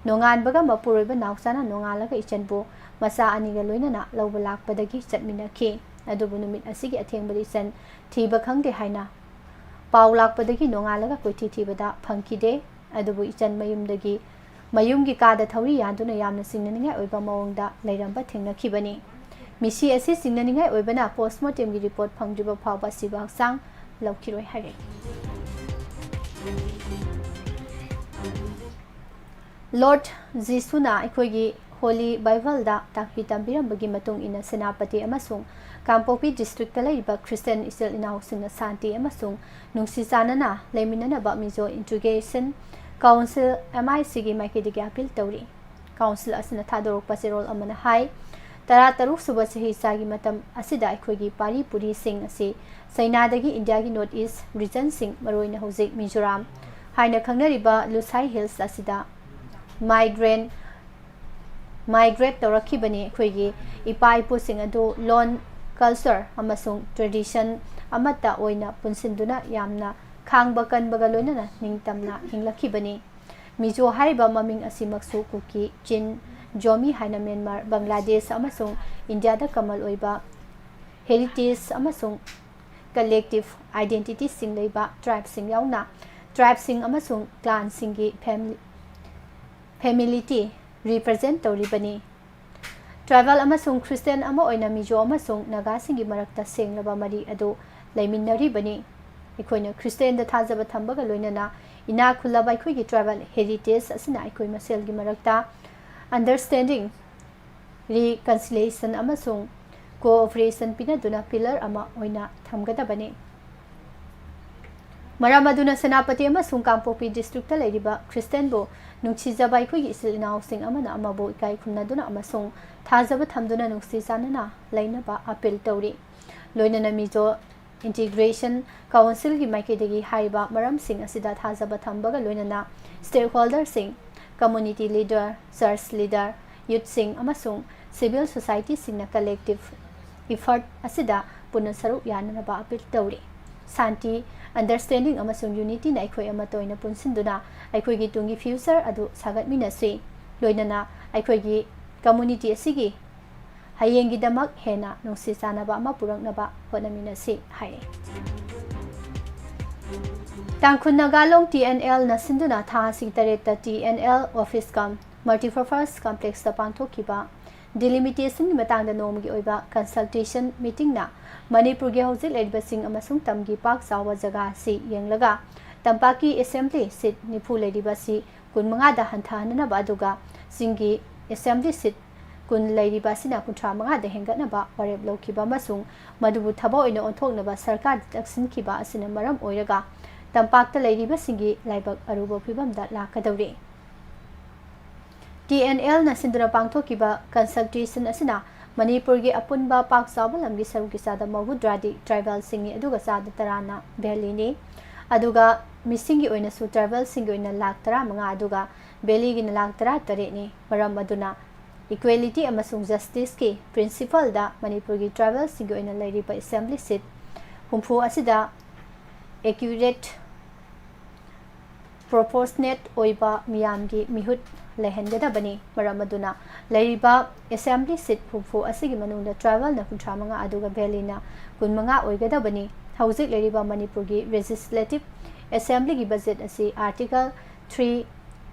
ꯅꯣꯡꯉꯥꯟꯕꯒ ꯃꯄꯨꯔꯣꯏꯕ ꯅꯥꯎꯆꯥꯅ ꯅꯣꯡꯉꯥꯜꯂꯒ ꯏꯆꯟꯕꯨ ꯃꯆꯥ ꯑꯅꯤꯒ ꯂꯣꯏꯅꯅ ꯂꯧꯕ ꯂꯥꯛꯄꯗꯒꯤ ꯆꯠꯃꯤꯟꯅꯈꯤ꯫ ꯑꯗꯨꯕꯨ ꯅꯨꯃꯤꯠ ꯑꯁꯤꯒꯤ ꯑꯊꯦꯡꯕꯗ ꯏꯆꯟ ꯊꯤꯕ ꯈꯪꯗꯦ ꯍꯥꯏꯅ ꯄꯥꯎ ꯂꯥꯛꯄꯗꯒꯤ ꯅꯣꯡꯉꯥꯜꯂꯒ ꯀꯣꯏꯊꯤ ꯊꯤꯕꯗ ꯐꯪꯈꯤꯗꯦ꯫ ꯑꯗꯨꯕꯨ ꯏꯆꯟ ꯃꯌꯨꯝꯗꯒꯤ, ꯃꯌꯨꯝꯒꯤ ꯀꯥꯗ ꯊꯧꯔꯤ ꯌꯥꯟꯗꯨꯅ ꯌꯥꯝꯅ ꯆꯤꯡꯅꯅꯤꯡꯉꯥꯏ ꯑꯣꯏꯕ ꯃꯑꯣꯡꯗ ꯂꯩꯔꯝꯕ ꯊꯦꯡꯅꯈꯤꯕꯅꯤ꯫ ꯃꯤꯁꯤ ꯑꯁꯤ ꯆꯤꯡꯅꯅꯤꯡꯉꯥꯏ ꯑꯣꯏꯕꯅ ꯄꯣꯁꯃꯣꯔꯇꯦꯝꯒꯤ ꯔꯤꯄꯣꯔꯠ ꯐꯪꯗ꯭ꯔꯤꯕ ꯐꯥꯎꯕ ꯁꯤꯕ ꯍꯛꯆꯥꯡ ꯂꯧꯈꯤꯔꯣꯏ ꯍꯥꯏꯔꯤ꯫ ꯂꯣꯔꯗ ꯖꯤꯁꯨꯅ ꯑꯩꯈꯣꯏꯒꯤ ꯍꯣꯂꯤ ꯕꯥꯏꯕꯜꯗ ꯇꯥꯛꯄꯤ ꯇꯝꯕꯤꯔꯝꯕꯒꯤ ꯃꯇꯨꯡ ꯏꯟꯅ ꯁꯦꯅꯥꯄꯇꯤ ꯑꯃꯁꯨꯡ ꯀꯥꯡꯄꯣꯛꯄꯤ ꯗꯤꯁꯇ꯭ꯔꯤꯛꯇ ꯂꯩꯔꯤꯕ ꯈ꯭ꯔꯤꯁꯇꯤꯌꯥꯟ ꯏꯆꯤꯜ ꯏꯅꯥꯎꯁꯤꯡꯅ ꯁꯥꯟꯇꯤ ꯑꯃꯁꯨꯡ ꯅꯨꯡꯁꯤ ꯆꯥꯟꯅꯅ ꯂꯩꯃꯤꯟꯅꯅꯕ ꯃꯤꯖꯣ ꯏꯟꯇꯤꯒ꯭ꯔꯦꯁꯟ ꯀꯥꯎꯟꯁꯤꯜ, ꯑꯦꯝ ꯑꯥꯏ ꯁꯤꯒꯤ ꯃꯥꯏꯀꯩꯗꯒꯤ ꯑꯄꯤꯜ ꯇꯧꯔꯤ꯫ ꯀꯥꯎꯟꯁꯤꯜ ꯑꯁꯤꯅ ꯊꯥꯗꯣꯔꯛꯄ ꯆꯦꯔꯣꯜ ꯑꯃꯅ ꯍꯥꯏ, ꯇꯔꯥꯇꯔꯨꯛ ꯁꯨꯕ ꯆꯍꯤ ꯆꯥꯒꯤ ꯃꯇꯝ ꯑꯁꯤꯗ ꯑꯩꯈꯣꯏꯒꯤ ꯄꯥꯔꯤ ꯄꯨꯔꯤꯁꯤꯡ ꯑꯁꯤ ꯆꯩꯅꯥꯗꯒꯤ ꯏꯟꯗꯤꯌꯥꯒꯤ ꯅꯣꯔꯠ ꯏꯁ ꯔꯤꯖꯟꯁꯤꯡ, ꯃꯔꯨꯑꯣꯏꯅ ꯍꯧꯖꯤꯛ ꯃꯤꯖꯣꯔꯥꯝ ꯍꯥꯏꯅ ꯈꯪꯅꯔꯤꯕ ꯂꯨꯁꯥꯏ ꯍꯤꯜꯁ ꯑꯁꯤꯗ ꯃꯥꯏꯒ꯭ꯔꯦꯟ, ꯃꯥꯏꯒ꯭ꯔꯦꯠ ꯇꯧꯔꯛꯈꯤꯕꯅꯤ꯫ ꯑꯩꯈꯣꯏꯒꯤ ꯏꯄꯥ ꯏꯄꯨꯁꯤꯡ ꯑꯗꯨ ꯂꯣꯟ, ꯀꯜꯆꯔ ꯑꯃꯁꯨꯡ ꯇ꯭ꯔꯦꯗꯤꯁꯟ ꯑꯃꯠꯇ ꯑꯣꯏꯅ ꯄꯨꯟꯁꯤꯟꯗꯨꯅ ꯌꯥꯝꯅ ꯈꯥꯡꯕ ꯀꯟꯕꯒ ꯂꯣꯏꯅꯅ ꯅꯤꯡꯇꯝꯅ ꯍꯤꯡꯂꯛꯈꯤꯕꯅꯤ꯫ ꯃꯤꯖꯣ ꯍꯥꯏꯔꯤꯕ ꯃꯃꯤꯡ ꯑꯁꯤꯃꯛꯁꯨ ꯀꯨꯀꯤ, ꯆꯤꯟ, ꯖꯣꯃꯤ ꯍꯥꯏꯅ ꯃ꯭ꯌꯥꯟꯃꯥꯔ, ꯕꯪꯒ꯭ꯂꯥꯗꯦꯁ ꯑꯃꯁꯨꯡ ꯏꯟꯗꯤꯌꯥꯗ ꯀꯃꯜ ꯑꯣꯏꯕ ꯍꯦꯔꯤꯇꯦꯖ ꯑꯃꯁꯨꯡ ꯀꯂꯦꯛꯇꯤꯚ ꯑꯥꯏꯗꯦꯟꯇꯤꯇꯤꯁꯤꯡ ꯂꯩꯕ ꯇ꯭ꯔꯥꯏꯕꯁꯤꯡ ꯌꯥꯎꯅ ꯇ꯭ꯔꯥꯏꯕꯁꯤꯡ ꯑꯃꯁꯨꯡ ꯀ꯭ꯂꯥꯟꯁꯤꯡꯒꯤ ꯐꯦꯃꯤ-, ꯐꯦꯃꯤꯂꯤꯇꯤ ꯔꯤꯄ꯭ꯔꯖꯦꯟ ꯇꯧꯔꯤꯕꯅꯤ꯫ ꯇ꯭ꯔꯥꯏꯕꯦꯜ ꯑꯃꯁꯨꯡ ꯈ꯭ꯔꯤꯁꯇꯤꯌꯥꯟ ꯑꯃ ꯑꯣꯏꯅ ꯃꯤꯖꯣ ꯑꯃꯁꯨꯡ ꯅꯥꯒꯥꯁꯤꯡꯒꯤ ꯃꯔꯛꯇ ꯁꯦꯡꯂꯕ ꯃꯔꯤ ꯑꯗꯨ ꯂꯩꯃꯤꯟꯅꯔꯤꯕꯅꯤ꯫ ꯑꯩꯈꯣꯏꯅ ꯈ꯭ꯔꯤꯁꯇꯤꯌꯥꯟꯗ ꯊꯥꯖꯕ ꯊꯝꯕꯒ ꯂꯣꯏꯅꯅ ꯏꯅꯥꯛ ꯈꯨꯜꯂꯕ ꯑꯩꯈꯣꯏꯒꯤ ꯇ꯭ꯔꯥꯏꯕꯦꯜ ꯍꯦꯔꯤꯇꯦꯖ ꯑꯁꯤꯅ ꯑꯩꯈꯣꯏ ꯃꯁꯦꯜꯒꯤ ꯃꯔꯛꯇ ꯑꯟꯗꯔꯁ꯭ꯇꯦꯟꯗꯤꯡ, ꯔꯤꯀꯟꯁꯤꯂꯤꯌꯦꯁꯟ ꯑꯃꯁꯨꯡ ꯀꯣꯑꯣꯄꯔꯦꯁꯟ ꯄꯤꯅꯗꯨꯅ ꯄꯤꯂꯔ ꯑꯃ ꯑꯣꯏꯅ ꯊꯝꯒꯗꯕꯅꯤ꯫ ꯃꯔꯝ ꯑꯗꯨꯅ ꯁꯦꯅꯥꯄꯇꯤ ꯑꯃꯁꯨꯡ ꯀꯥꯡꯄꯣꯛꯄꯤ districtꯇ ꯂꯩꯔꯤꯕ Christianꯕꯨ ꯅꯨꯡꯁꯤꯖꯕ ꯑꯩꯈꯣꯏꯒꯤ ꯏꯆꯤꯜ ꯏꯅꯥꯎꯁꯤꯡ ꯑꯃꯅ ꯑꯃꯕꯨ ꯏꯀꯥꯏ ꯈꯨꯝꯅꯗꯨꯅ ꯑꯃꯁꯨꯡ ꯊꯥꯖꯕ ꯊꯝꯗꯨꯅ ꯅꯨꯡꯁꯤ ꯆꯥꯟꯅꯅ ꯂꯩꯅꯕ appeal ꯇꯧꯔꯤ꯫ ꯂꯣꯏꯅꯅ Mizo Integration Councilꯒꯤ ꯃꯥꯏꯀꯩꯗꯒꯤ ꯍꯥꯏꯔꯤꯕ ꯃꯔꯝꯁꯤꯡ ꯑꯁꯤꯗ ꯊꯥꯖꯕ ꯊꯝꯕꯒ ꯂꯣꯏꯅꯅ stakeholderꯁꯤꯡ, community leader, church leader, youthꯁꯤꯡ ꯑꯃꯁꯨꯡ civil societyꯁꯤꯡꯅ collective effort ꯑꯁꯤꯗ ꯄꯨꯟꯅ ꯁꯔꯨꯛ ꯌꯥꯅꯅꯕ appeal ꯇꯧꯔꯤ꯫ ꯁꯥꯟꯇꯤ, understanding ꯑꯃꯁꯨꯡ unityꯅ ꯑꯩꯈꯣꯏ ꯑꯃꯠꯇ ꯑꯣꯏꯅ ꯄꯨꯟꯁꯤꯟꯗꯨꯅ ꯑꯩꯈꯣꯏꯒꯤ ꯇꯨꯡꯒꯤ future ꯑꯗꯨ ꯁꯥꯒꯠꯃꯤꯟꯅꯁꯤ꯫ ꯂꯣꯏꯅꯅ ꯑꯩꯈꯣꯏꯒꯤ community ꯑꯁꯤꯒꯤ ꯍꯌꯦꯡꯒꯤꯗꯃꯛ ꯍꯦꯟꯅ ꯅꯨꯡꯁꯤ ꯆꯥꯟꯅꯕ ꯑꯃ ꯄꯨꯔꯛꯅꯕ ꯍꯣꯠꯅꯃꯤꯟꯅꯁꯤ ꯍꯥꯏꯔꯤ꯫ ꯇꯥꯡꯈꯨꯜ ꯅꯥꯒꯥ ꯂꯣꯡ TNLꯅ ꯁꯤꯟꯗꯨꯅ ꯊꯥ ꯑꯁꯤꯒꯤ ꯇꯔꯦꯠꯇ TNL office cum multipurpose complexꯇ ꯄꯥꯡꯊꯣꯛꯈꯤꯕ delimitationꯒꯤ ꯃꯇꯥꯡꯗ ꯅꯣꯡꯃꯒꯤ ꯑꯣꯏꯕ consultation meetingꯅ ꯃꯅꯤꯄꯨꯔꯒꯤ ꯍꯧꯖꯤꯛ ꯂꯩꯔꯤꯕ ꯆꯤꯡ ꯑꯃꯁꯨꯡ ꯇꯝꯒꯤ ꯄꯥꯛ ꯆꯥꯎꯕ ꯖꯒꯥ ꯑꯁꯤ ꯌꯦꯡꯂꯒ ꯇꯝꯄꯥꯛꯀꯤ assembly seat ꯅꯤꯐꯨ ꯂꯩꯔꯤꯕ ꯑꯁꯤ ꯀꯨꯟꯃꯉꯥꯗ ꯍꯟꯊꯍꯟꯅꯅꯕ ꯑꯗꯨꯒ ꯆꯤꯡꯒꯤ assembly seat ꯀꯨꯟ ꯂꯩꯔꯤꯕ ꯑꯁꯤꯅ ꯀꯨꯟꯊ꯭ꯔꯥ ꯃꯉꯥꯗ ꯍꯦꯟꯒꯠꯅꯕ ꯋꯥꯔꯦꯞ ꯂꯧꯈꯤꯕ ꯑꯃꯁꯨꯡ ꯃꯗꯨꯕꯨ ꯊꯕꯛ ꯑꯣꯏꯅ ꯑꯣꯟꯊꯣꯛꯅꯕ ꯁꯔꯀꯥꯔꯗ ꯇꯛꯁꯤꯟꯈꯤꯕ ꯑꯁꯤꯅ ꯃꯔꯝ ꯑꯣꯏꯔꯒ ꯇꯝꯄꯥꯛꯇ ꯂꯩꯔꯤꯕꯁꯤꯡꯒꯤ ꯂꯥꯏꯕꯛ ꯑꯔꯨꯕ ꯐꯤꯕꯝꯗ ꯂꯥꯛꯀꯗꯧꯔꯤ꯫ TNLꯅ ꯁꯤꯟꯗꯨꯅ ꯄꯥꯡꯊꯣꯛꯈꯤꯕ consultation ꯑꯁꯤꯅ ꯃꯅꯤꯄꯨꯔꯒꯤ ꯑꯄꯨꯟꯕ ꯄꯥꯛ ꯆꯥꯎꯕ ꯂꯝꯒꯤ ꯁꯔꯨꯛꯀꯤ ꯆꯥꯗ ꯃꯧꯗ꯭ꯔꯥꯗꯤ tribalꯁꯤꯡꯅꯤ, ꯑꯗꯨꯒ ꯆꯥꯗ ꯇꯔꯥꯅ valleyꯅꯤ꯫ ꯑꯗꯨꯒ ꯃꯤꯁꯤꯡꯒꯤ ꯑꯣꯏꯅꯁꯨ tribalꯁꯤꯡꯒꯤ ꯑꯣꯏꯅ ꯂꯥꯈ ꯇꯔꯥꯃꯉꯥ, ꯑꯗꯨꯒ valleyꯒꯤꯅ ꯂꯥꯈ ꯇꯔꯥꯇꯔꯦꯠꯅꯤ꯫ ꯃꯔꯝ ꯑꯗꯨꯅ equality ꯑꯃꯁꯨꯡ justiceꯀꯤ principleꯗ ꯃꯅꯤꯄꯨꯔꯒꯤ tribalꯁꯤꯡꯒꯤ ꯑꯣꯏꯅ ꯂꯩꯔꯤꯕ assembly seat ꯍꯨꯝꯐꯨ ꯑꯁꯤꯗ accurate, proportionate ꯑꯣꯏꯕ ꯃꯤꯌꯥꯝꯒꯤ ꯃꯤꯍꯨꯠ ꯂꯩꯍꯟꯒꯗꯕꯅꯤ꯫ ꯃꯔꯝ ꯑꯗꯨꯅ ꯂꯩꯔꯤꯕ assembly seat ꯍꯨꯝꯐꯨ ꯑꯁꯤꯒꯤ ꯃꯅꯨꯡꯗ tribalꯅ ꯀꯨꯟꯊ꯭ꯔꯥ ꯃꯉꯥ ꯑꯗꯨꯒ valleyꯅ ꯀꯨꯟꯃꯉꯥ ꯑꯣꯏꯒꯗꯕꯅꯤ꯫ ꯍꯧꯖꯤꯛ ꯂꯩꯔꯤꯕ ꯃꯅꯤꯄꯨꯔꯒꯤ legislative assemblyꯒꯤ budget ꯑꯁꯤ article three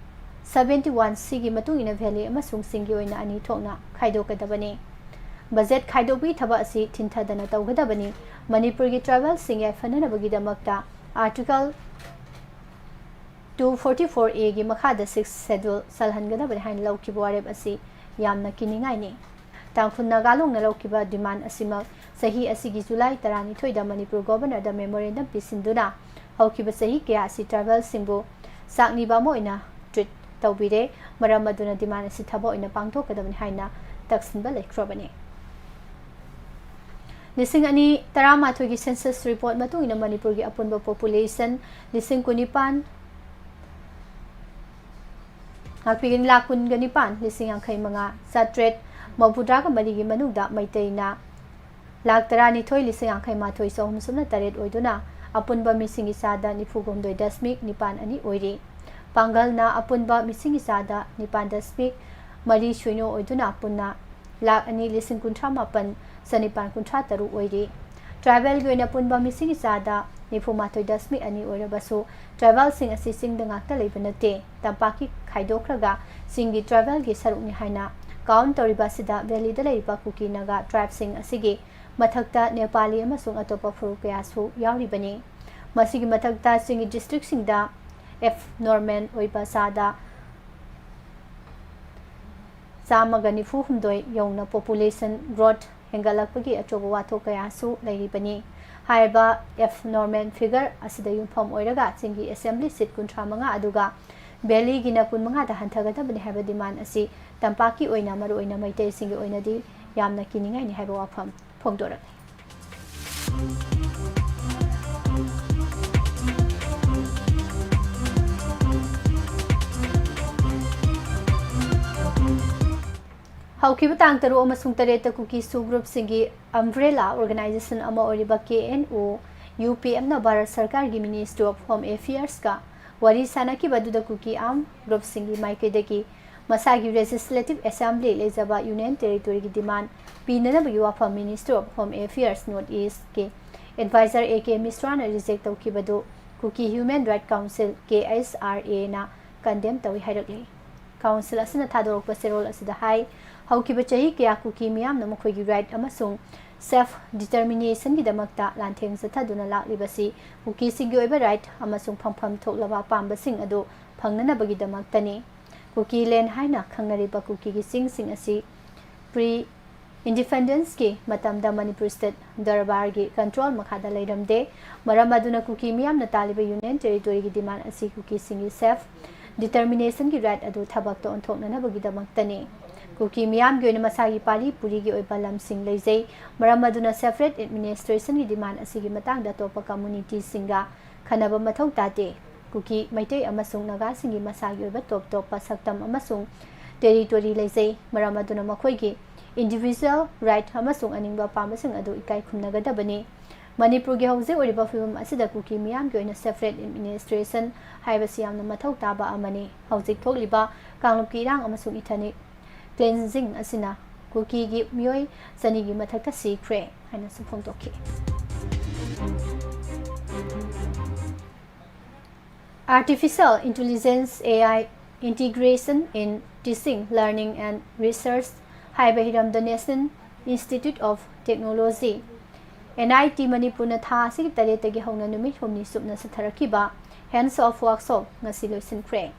seventy one Cꯒꯤ ꯃꯇꯨꯡ ꯏꯟꯅ valley ꯑꯃꯁꯨꯡ ꯆꯤꯡꯒꯤ ꯑꯣꯏꯅ ꯑꯅꯤ ꯊꯣꯛꯅ ꯈꯥꯏꯗꯣꯛꯀꯗꯕꯅꯤ꯫ Budget ꯈꯥꯏꯗꯣꯛꯄꯒꯤ ꯊꯕꯛ ꯑꯁꯤ ꯊꯤꯟꯊꯗꯅ ꯇꯧꯒꯗꯕꯅꯤ꯫ ꯃꯅꯤꯄꯨꯔꯒꯤ tribalꯁꯤꯡ ꯌꯥꯏꯐꯅꯅꯕꯒꯤꯗꯃꯛꯇ article two forty four Aꯒꯤ ꯃꯈꯥꯗ sixth schedule ꯆꯜꯍꯟꯒꯗꯕꯅꯤ ꯍꯥꯏꯅ ꯂꯧꯈꯤꯕ ꯋꯥꯔꯦꯞ ꯑꯁꯤ ꯌꯥꯝꯅ ꯀꯤꯅꯤꯡꯉꯥꯏꯅꯤ꯫ ꯇꯥꯡꯈꯨꯜ ꯅꯥꯒꯥ ꯂꯣꯡꯅ ꯂꯧꯈꯤꯕ demand ꯑꯁꯤꯃꯛ ꯆꯍꯤ ꯑꯁꯤꯒꯤ July ꯇꯔꯥꯅꯤꯊꯣꯏꯗ ꯃꯅꯤꯄꯨꯔ governorꯗ memorandum ꯄꯤꯁꯤꯟꯗꯨꯅ ꯍꯧꯈꯤꯕ ꯆꯍꯤ ꯀꯌꯥ ꯑꯁꯤ ꯇ꯭ꯔꯥꯏꯕꯦꯜꯁꯤꯡꯕꯨ ꯆꯥꯛꯅꯤꯕ ꯑꯃ ꯑꯣꯏꯅ ꯇ꯭ꯔꯤꯠ ꯇꯧꯕꯤꯔꯦ꯫ ꯃꯔꯝ ꯑꯗꯨꯅ ꯗꯤꯃꯥꯟ ꯑꯁꯤ ꯊꯕꯛ ꯑꯣꯏꯅ ꯄꯥꯡꯊꯣꯛꯀꯗꯕꯅꯤ ꯍꯥꯏꯅ ꯇꯛꯁꯤꯟꯕ ꯂꯩꯈ꯭ꯔꯕꯅꯤ꯫ ꯂꯤꯁꯤꯡ ꯑꯅꯤ ꯇꯔꯥꯃꯥꯊꯣꯏꯒꯤ ꯁꯦꯟꯁꯁ ꯔꯤꯄꯣꯔꯠ ꯃꯇꯨꯡ ꯏꯟꯅ ꯃꯅꯤꯄꯨꯔꯒꯤ ꯑꯄꯨꯟꯕ ꯄꯣꯄꯨꯂꯦꯁꯟ ꯂꯤꯁꯤꯡ ꯀꯨꯟꯅꯤꯄꯥꯟ, ꯉꯥꯛꯄꯤꯒꯅꯤ, ꯂꯥꯈ ꯀꯨꯟꯒ ꯅꯤꯄꯥꯟ, ꯂꯤꯁꯤꯡ ꯌꯥꯡꯈꯩ ꯃꯉꯥ, ꯆꯥꯇ꯭ꯔꯦꯠ ꯃꯧꯗ꯭ꯔꯥꯒ ꯃꯔꯤꯒꯤ ꯃꯅꯨꯡꯗ ꯃꯩꯇꯩꯅ ꯂꯥꯈ ꯇꯔꯥꯅꯤꯊꯣꯏ, ꯂꯤꯁꯤꯡ ꯌꯥꯡꯈꯩ ꯃꯥꯊꯣꯏ, ꯆꯍꯨꯝ ꯁꯨꯞꯅ ꯇꯔꯦꯠ ꯑꯣꯏꯗꯨꯅ ꯑꯄꯨꯟꯕ ꯃꯤꯁꯤꯡꯒꯤ ꯆꯥꯗ ꯅꯤꯐꯨ ꯍꯨꯝꯗꯣꯏ ꯗꯁꯃꯤꯛ ꯅꯤꯄꯥꯟ ꯑꯅꯤ ꯑꯣꯏꯔꯤ꯫ ꯄꯥꯡꯒꯜꯅ ꯑꯄꯨꯟꯕ ꯃꯤꯁꯤꯡꯒꯤ ꯆꯥꯗ ꯅꯤꯄꯥꯟ ꯗꯁꯃꯤꯛ ꯃꯔꯤ ꯁꯤꯅꯣ ꯑꯣꯏꯗꯨꯅ ꯄꯨꯟꯅ ꯂꯥꯈ ꯑꯅꯤ, ꯂꯤꯁꯤꯡ ꯀꯨꯟꯊ꯭ꯔꯥ ꯃꯥꯄꯟ, ꯆꯅꯤꯄꯥꯟ ꯀꯨꯟꯊ꯭ꯔꯥ ꯇꯔꯨꯛ ꯑꯣꯏꯔꯤ꯫ ꯇ꯭ꯔꯥꯏꯕꯦꯜꯒꯤ ꯑꯣꯏꯅ ꯄꯨꯟꯕ ꯃꯤꯁꯤꯡꯒꯤ ꯆꯥꯗ ꯅꯤꯐꯨ ꯃꯥꯊꯣꯏ ꯗꯁꯃꯤꯛ ꯑꯅꯤ ꯑꯣꯏꯔꯕꯁꯨ, ꯇ꯭ꯔꯥꯏꯕꯦꯜꯁꯤꯡ ꯑꯁꯤ ꯆꯤꯡꯗ ꯉꯥꯛꯇ ꯂꯩꯕ ꯅꯠꯇꯦ꯫ ꯇꯝꯄꯥꯛꯀꯤ ꯈꯥꯏꯗꯣꯛꯈ꯭ꯔꯒ ꯆꯤꯡꯒꯤ ꯇ꯭ꯔꯥꯏꯕꯦꯜꯒꯤ ꯁꯔꯨꯛꯅꯤ ꯍꯥꯏꯅ ꯀꯥꯎꯟ ꯇꯧꯔꯤꯕ ꯑꯁꯤꯗ ꯚꯦꯂꯤꯗ ꯂꯩꯔꯤꯕ ꯀꯨꯀꯤ ꯅꯥꯒꯥ ꯇ꯭ꯔꯥꯏꯕꯁꯤꯡ ꯑꯁꯤꯒꯤ ꯃꯊꯛꯇ ꯅꯦꯄꯥꯂꯤ ꯑꯃꯁꯨꯡ ꯑꯇꯣꯞꯄ ꯐꯨꯔꯨꯞ ꯀꯌꯥꯁꯨ ꯌꯥꯎꯔꯤꯕꯅꯤ꯫ ꯃꯁꯤꯒꯤ ꯃꯊꯛꯇ ꯆꯤꯡꯒꯤ ꯗꯤꯁꯇ꯭ꯔꯤꯛꯁꯤꯡꯗ ꯑꯦꯕꯅꯣꯔꯃꯦꯜ ꯑꯣꯏꯕ ꯆꯥꯗ ꯆꯥꯝꯃꯒ ꯅꯤꯐꯨ ꯍꯨꯝꯗꯣꯏ ꯌꯧꯅ ꯄꯣꯄꯨꯂꯦꯁꯟ ꯒ꯭ꯔꯣꯠ ꯍꯦꯟꯒꯠꯂꯛꯄꯒꯤ ꯑꯆꯧꯕ ꯋꯥꯊꯣꯛ ꯀꯌꯥꯁꯨ ꯂꯩꯔꯤꯕꯅꯤ꯫ ꯍꯥꯏꯔꯤꯕ ꯑꯦꯕꯅꯣꯔꯃꯦꯜ ꯐꯤꯒꯔ ꯑꯁꯤꯗ ꯌꯨꯝꯐꯝ ꯑꯣꯏꯔꯒ ꯆꯤꯡꯒꯤ ꯑꯦꯁꯦꯝꯕ꯭ꯂꯤ ꯁꯤꯠ ꯀꯨꯟꯊ꯭ꯔꯥ ꯃꯉꯥ ꯑꯗꯨꯒ ꯚꯦꯂꯤꯒꯤꯅ ꯀꯨꯟ ꯃꯉꯥꯗ ꯍꯟꯊꯒꯗꯕꯅꯤ ꯍꯥꯏꯕ ꯗꯤꯃꯥꯟ ꯑꯁꯤ ꯇꯝꯄꯥꯛꯀꯤ ꯑꯣꯏꯅ, ꯃꯔꯨꯑꯣꯏꯅ ꯃꯩꯇꯩꯁꯤꯡꯒꯤ ꯑꯣꯏꯅꯗꯤ ꯌꯥꯝꯅ ꯀꯤꯅꯤꯡꯉꯥꯏꯅꯤ ꯍꯥꯏꯕ ꯋꯥꯐꯝ ꯐꯣꯡꯗꯣꯔꯛꯂꯤ꯫ ꯍꯧꯈꯤꯕ ꯇꯥꯡ ꯇꯔꯨꯛ ꯑꯃꯁꯨꯡ ꯇꯔꯦꯠꯇ ꯀꯨꯀꯤ ꯁꯨ ꯒ꯭ꯔꯨꯞꯁꯤꯡꯒꯤ ꯑꯝꯕ꯭ꯔꯦꯂꯥ ꯑꯣꯔꯒꯅꯥꯏꯖꯦꯁꯟ ꯑꯃ ꯑꯣꯏꯔꯤꯕ ꯀꯦ ꯑꯦꯟ ꯑꯣ ꯌꯨ ꯄꯤ ꯑꯦꯝꯅ ꯚꯥꯔꯠ ꯁꯔꯀꯥꯔꯒꯤ ꯃꯤꯅꯤꯁꯇ꯭ꯔꯤ ꯑꯣꯐ ꯍꯣꯝ ꯑꯦꯐꯤꯌꯔꯁꯀ ꯋꯥꯔꯤ ꯁꯥꯅꯈꯤꯕ ꯑꯗꯨꯗ ꯀꯨꯀꯤ ꯑꯥꯔꯝ ꯒ꯭ꯔꯨꯞꯁꯤꯡꯒꯤ ꯃꯥꯏꯀꯩꯗꯒꯤ ꯃꯁꯥꯒꯤ ꯂꯦꯖꯤꯁꯂꯦꯇꯤꯚ ꯑꯦꯁꯦꯝꯕ꯭ꯂꯤ ꯂꯩꯖꯕ ꯌꯨꯅꯤꯌꯟ ꯇꯦꯔꯤꯇꯣꯔꯤꯒꯤ ꯗꯤꯃꯥꯟ ꯄꯤꯅꯅꯕꯒꯤ ꯋꯥꯐꯝ ministry of home affairs north ꯏꯁꯀꯤ ꯑꯦꯗꯚꯥꯏꯖꯔ ꯑꯦ ꯀꯦ ꯃꯤꯁ꯭ꯔꯥꯅ ꯔꯤꯖꯦꯛ ꯇꯧꯈꯤꯕꯗꯨ ꯀꯨꯀꯤ ꯍ꯭ꯌꯨꯃꯦꯟ ꯔꯥꯏꯠ ꯀꯥꯎꯟꯁꯤꯜ, ꯀꯦ ꯑꯩꯆ ꯑꯥꯔ ꯑꯦꯅ ꯀꯟꯗꯦꯝ ꯇꯧꯏ ꯍꯥꯏꯔꯛꯂꯤ꯫ ꯀꯥꯎꯟꯁꯤꯜ ꯑꯁꯤꯅ ꯊꯥꯗꯣꯔꯛꯄ ꯆꯦꯔꯣꯜ ꯑꯁꯤꯗ ꯍꯥꯏ, ꯍꯧꯈꯤꯕ ꯆꯍꯤ ꯀꯌꯥ ꯀꯨꯀꯤ ꯃꯤꯌꯥꯝꯅ ꯃꯈꯣꯏꯒꯤ ꯔꯥꯏꯠ ꯑꯃꯁꯨꯡ ꯁꯦꯜꯐ ꯗꯤꯇꯔꯃꯤꯅꯦꯁꯟꯒꯤꯗꯃꯛꯇ ꯂꯥꯟꯊꯦꯡ ꯆꯠꯊꯗꯨꯅ ꯂꯥꯛꯂꯤꯕꯁꯤ ꯀꯨꯀꯤꯁꯤꯡꯒꯤ ꯑꯣꯏꯕ ꯔꯥꯏꯠ ꯑꯃꯁꯨꯡ ꯐꯪꯐꯝ ꯊꯣꯛꯂꯕ ꯑꯄꯥꯝꯕꯁꯤꯡ ꯑꯗꯨ ꯐꯪꯅꯅꯕꯒꯤꯗꯃꯛꯇꯅꯤ꯫ ꯀꯨꯀꯤ ꯂꯦꯟ ꯍꯥꯏꯅ ꯈꯪꯅꯔꯤꯕ ꯀꯨꯀꯤꯒꯤ ꯆꯤꯡꯁꯤꯡ ꯑꯁꯤ ꯄ꯭ꯔꯤ Independence ꯀꯤ ꯃꯇꯝꯗ ꯃꯅꯤꯄꯨꯔ State ꯗꯔꯕꯥꯔꯒꯤ control ꯃꯈꯥꯗ ꯂꯩꯔꯝꯗꯦ꯫ ꯃꯔꯝ ꯑꯗꯨꯅ ꯀꯨꯀꯤ ꯃꯤꯌꯥꯝꯅ ꯇꯥꯜꯂꯤꯕ Union Territory ꯒꯤ demand ꯑꯁꯤ ꯀꯨꯀꯤꯁꯤꯡꯒꯤ self determination ꯒꯤ right ꯑꯗꯨ ꯊꯕꯛꯇ ꯑꯣꯟꯊꯣꯛꯅꯅꯕꯒꯤꯗꯃꯛꯇꯅꯤ꯫ ꯀꯨꯀꯤ ꯃꯤꯌꯥꯝꯒꯤ ꯑꯣꯏꯅ ꯃꯁꯥꯒꯤ ꯄꯥꯔꯤ ꯄꯨꯔꯤꯒꯤ ꯑꯣꯏꯕ ꯂꯝꯁꯤꯡ ꯂꯩꯖꯩ꯫ ꯃꯔꯝ ꯑꯗꯨꯅ separate administration ꯒꯤ demand ꯑꯁꯤꯒꯤ ꯃꯇꯥꯡꯗ ꯑꯇꯣꯞꯄ community ꯁꯤꯡꯒ ꯈꯟꯅꯕ ꯃꯊꯧ ꯇꯥꯗꯦ꯫ ꯀꯨꯀꯤ, ꯃꯩꯇꯩ ꯑꯃꯁꯨꯡ ꯅꯥꯒꯥꯁꯤꯡꯒꯤ ꯃꯁꯥꯒꯤ ꯑꯣꯏꯕ ꯇꯣꯞ ꯇꯣꯞꯄ ꯁꯛꯇꯝ ꯑꯃꯁꯨꯡ territory ꯂꯩꯖꯩ꯫ ꯃꯔꯝ ꯑꯗꯨꯅ ꯃꯈꯣꯏꯒꯤ individual right ꯑꯃꯁꯨꯡ ꯑꯅꯤꯡꯕ ꯑꯄꯥꯝꯕꯁꯤꯡ ꯑꯗꯨ ꯏꯀꯥꯏ ꯈꯨꯝꯅꯒꯗꯕꯅꯤ꯫ ꯃꯅꯤꯄꯨꯔꯒꯤ ꯍꯧꯖꯤꯛ ꯑꯣꯏꯔꯤꯕ ꯐꯤꯕꯝ ꯑꯁꯤꯗ ꯀꯨꯀꯤ ꯃꯤꯌꯥꯝꯒꯤ ꯑꯣꯏꯅ separate administration ꯍꯥꯏꯕꯁꯤ ꯌꯥꯝꯅ ꯃꯊꯧ ꯇꯥꯕ ꯑꯃꯅꯤ꯫ ꯍꯧꯖꯤꯛ ꯊꯣꯛꯂꯤꯕ ꯀꯥꯡꯂꯨꯞꯀꯤ ꯏꯔꯥꯡ ꯑꯃꯁꯨꯡ ethnic cleansing ꯑꯁꯤꯅ ꯀꯨꯀꯤꯒꯤ ꯃꯤꯑꯣꯏ ꯆꯅꯤꯒꯤ ꯃꯊꯛꯇ ꯁꯤꯈ꯭ꯔꯦ ꯍꯥꯏꯅꯁꯨ ꯐꯣꯡꯗꯣꯛꯈꯤ꯫ Artificial Intelligence, A I, Integration in Teaching, Learning and Research ꯍꯥꯏꯕ ꯍꯤꯔꯝꯗ National Institute of Technology, N I T ꯃꯅꯤꯄꯨꯔꯅ ꯊꯥ ꯑꯁꯤꯒꯤ ꯇꯔꯦꯠꯇꯒꯤ ꯍꯧꯅ ꯅꯨꯃꯤꯠ ꯍꯨꯝꯅꯤ ꯆꯨꯞꯅ ꯆꯠꯊꯔꯛꯈꯤꯕ Hands On Workshop ꯉꯁꯤ ꯂꯣꯏꯁꯤꯟꯈ꯭ꯔꯦ꯫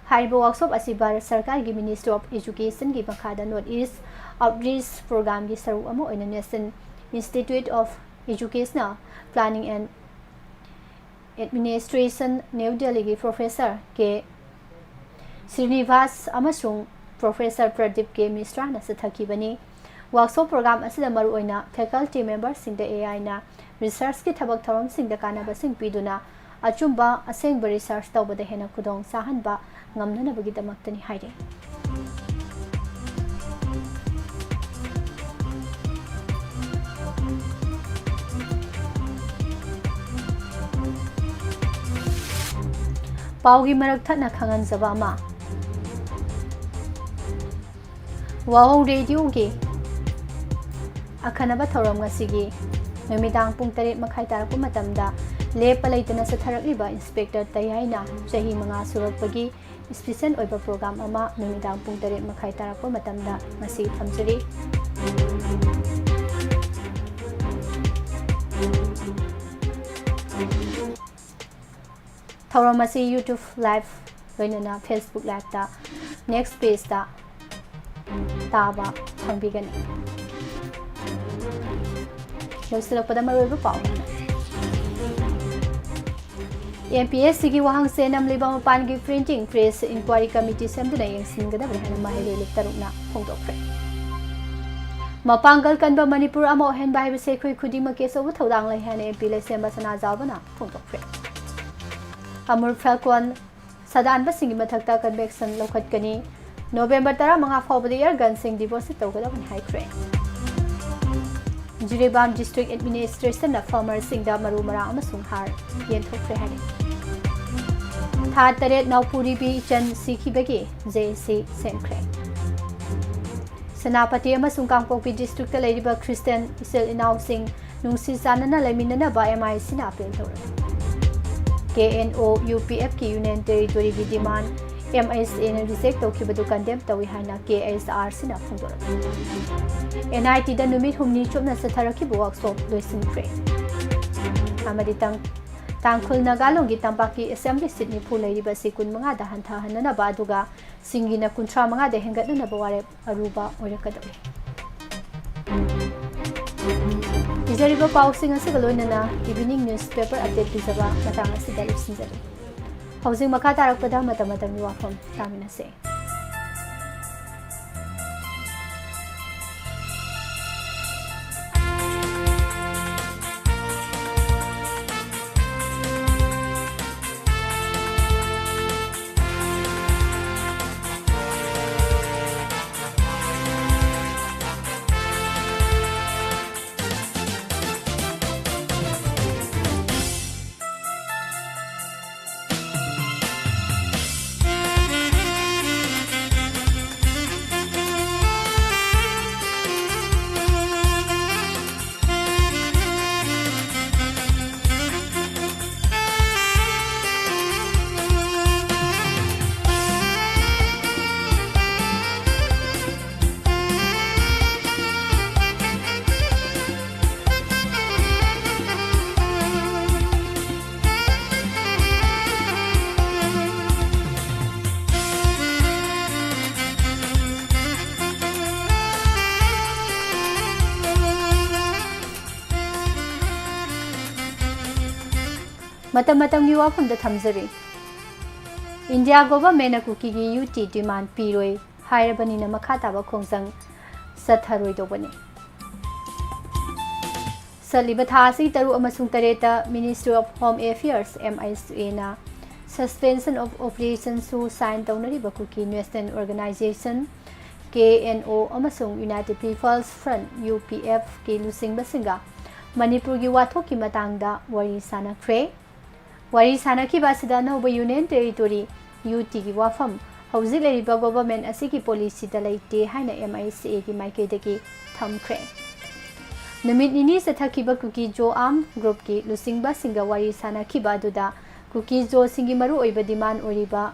ꯍꯥꯏꯔꯤꯕ workshop ꯑꯁꯤ ꯚꯥꯔꯠ ꯁꯔꯀꯥꯔꯒꯤ Ministry of Education ꯒꯤ ꯃꯈꯥꯗ North East Outreach Program ꯒꯤ ꯁꯔꯨꯛ ꯑꯃ ꯑꯣꯏꯅ National Institute of Educational Planning and Administration, New Delhi ꯒꯤ Professor K ꯁ꯭ꯔꯤꯅꯤꯚꯥꯁ ꯑꯃꯁꯨꯡ Professor ꯄ꯭ꯔꯗꯤꯞ ꯀꯦ ꯃꯤꯁ꯭ꯔꯥꯅ ꯆꯠꯊꯈꯤꯕꯅꯤ꯫ Workshop program ꯑꯁꯤꯗ ꯃꯔꯨꯑꯣꯏꯅ faculty member ꯁꯤꯡꯗ A I ꯅ research ꯀꯤ ꯊꯕꯛ ꯊꯧꯔꯝꯁꯤꯡꯗ ꯀꯥꯟꯅꯕꯁꯤꯡ ꯄꯤꯗꯨꯅ ꯑꯆꯨꯝꯕ, ꯑꯁꯦꯡꯕ research ꯇꯧꯕꯗ ꯍꯦꯟꯅ ꯈꯨꯗꯣꯡ ꯆꯥꯍꯟꯕ ꯉꯝꯅꯅꯕꯒꯤꯗꯃꯛꯇꯅꯤ ꯍꯥꯏꯔꯤ꯫ ꯄꯥꯎꯒꯤ ꯃꯔꯛ ꯊꯠꯅ ꯈꯪꯍꯟꯖꯕ ꯑꯃ, ꯋꯥꯍꯧ ꯔꯦꯗꯤꯑꯣꯒꯤ ꯑꯈꯟꯅꯕ ꯊꯧꯔꯝ ꯉꯁꯤꯒꯤ ꯅꯨꯃꯤꯗꯥꯡ ꯄꯨꯡ ꯇꯔꯦꯠ ꯃꯈꯥꯏ ꯇꯥꯔꯛꯄ ꯃꯇꯝꯗ ꯂꯦꯞꯄ ꯂꯩꯇꯅ ꯆꯠꯊꯔꯛꯂꯤꯕ Inspector ꯇꯌꯥꯏꯅ ꯆꯍꯤ ꯃꯉꯥ ꯁꯨꯔꯛꯄꯒꯤ special ꯑꯣꯏꯕ program ꯑꯃ ꯅꯨꯃꯤꯗꯥꯡ ꯄꯨꯡ ꯇꯔꯦꯠ ꯃꯈꯥꯏ ꯇꯥꯔꯛꯄ ꯃꯇꯝꯗ ꯉꯁꯤ ꯊꯝꯖꯔꯤ꯫ ꯊꯧꯔꯝ ꯑꯁꯤ YouTube live ꯂꯣꯏꯅꯅ Facebook live ꯇ next page ꯇ ꯇꯥꯕ ꯐꯪꯕꯤꯒꯅꯤ꯫ ꯂꯣꯏꯁꯤꯜꯂꯛꯄꯗ ꯃꯔꯨꯑꯣꯏꯕ ꯄꯥꯎ ꯍꯥꯟꯅ꯫ ꯑꯦꯝ ꯄꯤ ꯑꯦꯁ ꯁꯤꯒꯤ ꯋꯥꯍꯪꯁꯦ ꯅꯝꯂꯤꯕ ꯃꯄꯥꯟꯒꯤ printing press inquiry committee ꯁꯦꯝꯗꯨꯅ ꯌꯦꯡꯁꯤꯟꯒꯗꯕꯅꯤ ꯍꯥꯏꯅ ꯃꯍꯩꯔꯣꯏ ꯂꯨꯞ ꯇꯔꯨꯛꯅ ꯐꯣꯡꯗꯣꯛꯈ꯭ꯔꯦ꯫ ꯃꯄꯥꯡꯒꯜ ꯀꯟꯕ ꯃꯅꯤꯄꯨꯔ ꯑꯃ ꯑꯣꯏꯍꯟꯕ ꯍꯥꯏꯕꯁꯤ ꯑꯩꯈꯣꯏ ꯈꯨꯗꯤꯡꯃꯛꯀꯤ ꯑꯆꯧꯕ ꯊꯧꯗꯥꯡ ꯂꯩ ꯍꯥꯏꯅ ꯑꯦꯝ ꯄꯤ ꯂꯩꯁꯦꯝꯕ ꯁꯅꯥꯖꯥꯎꯕꯅ ꯐꯣꯡꯗꯣꯛꯈ꯭ꯔꯦ꯫ ꯑꯃꯨꯔ ꯐꯦꯜꯀꯣꯟ ꯁꯥꯗꯥꯟꯕꯁꯤꯡꯒꯤ ꯃꯊꯛꯇ conviction ꯂꯧꯈꯠꯀꯅꯤ꯫ ꯅꯣꯕꯦꯝꯕꯔ ꯇꯔꯥꯃꯉꯥ ꯐꯥꯎꯕꯗ air gunꯁꯤꯡ deposit ꯇꯧꯒꯗꯕꯅꯤ ꯍꯥꯏꯈ꯭ꯔꯦ꯫ ꯖꯤꯔꯤꯕꯥꯝ district administrationꯅ farmerꯁꯤꯡꯗ ꯃꯔꯨ ꯃꯔꯥꯡ ꯑꯃꯁꯨꯡ ꯍꯥꯔ ꯌꯦꯟꯊꯣꯛꯈ꯭ꯔꯦ ꯍꯥꯏꯔꯤ꯫ ꯊꯥ ꯇꯔꯦꯠ ꯅꯥꯎꯄꯨꯔꯤꯕꯤ ꯏꯆꯟ ꯁꯤꯈꯤꯕꯒꯤ J C ꯁꯦꯝꯈ꯭ꯔꯦ꯫ ꯁꯦꯅꯥꯄꯇꯤ ꯑꯃꯁꯨꯡ ꯀꯥꯡꯄꯣꯛꯄꯤ districtꯇ ꯂꯩꯔꯤꯕ Christian ꯏꯆꯤꯜ ꯏꯅꯥꯎꯁꯤꯡ ꯅꯨꯡꯁꯤ ꯆꯥꯟꯅꯅ ꯂꯩꯃꯤꯟꯅꯅꯕ M I Cꯅ appeal ꯇꯧꯔꯦ꯫ K N O U P Fꯀꯤ Union Territoryꯒꯤ demand M H Aꯅ reject ꯇꯧꯈꯤꯕꯗꯨ condemn ꯇꯧꯏ ꯍꯥꯏꯅ K H R Cꯅ ꯐꯣꯡꯗꯣꯔꯛꯂꯤ꯫ N I Tꯗ ꯅꯨꯃꯤꯠ ꯍꯨꯝꯅꯤ ꯆꯨꯞꯅ ꯆꯠꯊꯔꯛꯈꯤꯕ workshop ꯂꯣꯏꯁꯤꯟꯈ꯭ꯔꯦ꯫ ꯑꯃꯗꯤ ꯇꯥꯡ-, ꯇꯥꯡꯈꯨꯜ ꯅꯥꯒꯥꯂꯣꯡꯒꯤ ꯇꯝꯄꯥꯛꯀꯤ assembly seat ꯅꯤꯐꯨ ꯂꯩꯔꯤꯕ ꯑꯁꯤ ꯀꯨꯟꯃꯉꯥꯗ ꯍꯟꯊꯍꯟꯅꯅꯕ ꯑꯗꯨꯒ ꯁꯤꯡꯒꯤꯅ ꯀꯨꯟꯊ꯭ꯔꯥ ꯃꯉꯥꯗ ꯍꯦꯟꯒꯠꯅꯅꯕ ꯋꯥꯔꯦꯞ ꯑꯔꯨꯕ ꯑꯣꯏꯔꯛꯀꯗꯧꯔꯤ꯫ ꯄꯤꯖꯔꯤꯕ ꯄꯥꯎꯁꯤꯡ ꯑꯁꯤꯒ ꯂꯣꯏꯅꯅ evening newspaper update ꯄꯤꯖꯕ ꯃꯇꯥꯡ ꯑꯁꯤꯗ ꯂꯣꯏꯁꯤꯟꯖꯔꯦ꯫ ꯍꯧꯖꯤꯛ ꯃꯈꯥ ꯇꯥꯔꯛꯄꯗ ꯃꯇꯝ ꯃꯇꯝꯒꯤ ꯋꯥꯐꯝ ꯇꯥꯃꯤꯟꯅꯁꯦ꯫ ꯃꯇꯝ ꯃꯇꯝꯒꯤ ꯋꯥꯐꯝꯗ ꯊꯝꯖꯔꯤ꯫ ꯏꯟꯗꯤꯌꯥ ꯒꯣꯚꯔꯟꯃꯦꯟꯠꯅ ꯀꯨꯀꯤꯒꯤ ꯌꯨ ꯇꯤ ꯗꯤꯃꯥꯟ ꯄꯤꯔꯣꯏ ꯍꯥꯏꯔꯕꯅꯤꯅ ꯃꯈꯥ ꯇꯥꯕ ꯈꯣꯡꯖꯪ ꯆꯠꯊꯔꯣꯏꯗꯧꯕꯅꯤ꯫ ꯆꯠꯂꯤꯕ ꯊꯥ ꯑꯁꯤ ꯇꯔꯨꯛ ꯑꯃꯁꯨꯡ ꯇꯔꯦꯠꯇ Ministry of Home Affairs, M I C A, ꯅ Suspension of Operation ꯁꯨ sign ꯇꯧꯅꯔꯤꯕ ꯀꯨꯀꯤ National Organization, K N O, ꯑꯃꯁꯨꯡ United People's Front, U P F, ꯀꯤ ꯂꯨꯆꯤꯡꯕꯁꯤꯡꯒ ꯃꯅꯤꯄꯨꯔꯒꯤ ꯋꯥꯊꯣꯛꯀꯤ ꯃꯇꯥꯡꯗ ꯋꯥꯔꯤ ꯁꯥꯅꯈ꯭ꯔꯦ꯫ ꯋꯥꯔꯤ ꯁꯥꯅꯈꯤꯕ ꯑꯁꯤꯗ ꯑꯅꯧꯕ Union Territory, ꯌꯨ ꯇꯤꯒꯤ ꯋꯥꯐꯝ ꯍꯧꯖꯤꯛ ꯂꯩꯔꯤꯕ ꯒꯣꯚꯔꯟꯃꯦꯟꯠ ꯑꯁꯤꯒꯤ ꯄꯣꯂꯤꯁꯤꯗ ꯂꯩꯇꯦ ꯍꯥꯏꯅ M I C A ꯒꯤ ꯃꯥꯏꯀꯩꯗꯒꯤ ꯊꯝꯈ꯭ꯔꯦ꯫ ꯅꯨꯃꯤꯠ ꯅꯤꯅꯤ ꯆꯠꯊꯈꯤꯕ ꯀꯨꯀꯤ ꯖꯣ ꯑꯥꯔꯝ ꯒ꯭ꯔꯨꯞꯀꯤ ꯂꯨꯆꯤꯡꯕꯁꯤꯡꯒ ꯋꯥꯔꯤ ꯁꯥꯅꯈꯤꯕ ꯑꯗꯨꯗ ꯀꯨꯀꯤ ꯖꯣꯁꯤꯡꯒꯤ ꯃꯔꯨꯑꯣꯏꯕ ꯗꯤꯃꯥꯟ ꯑꯣꯏꯔꯤꯕ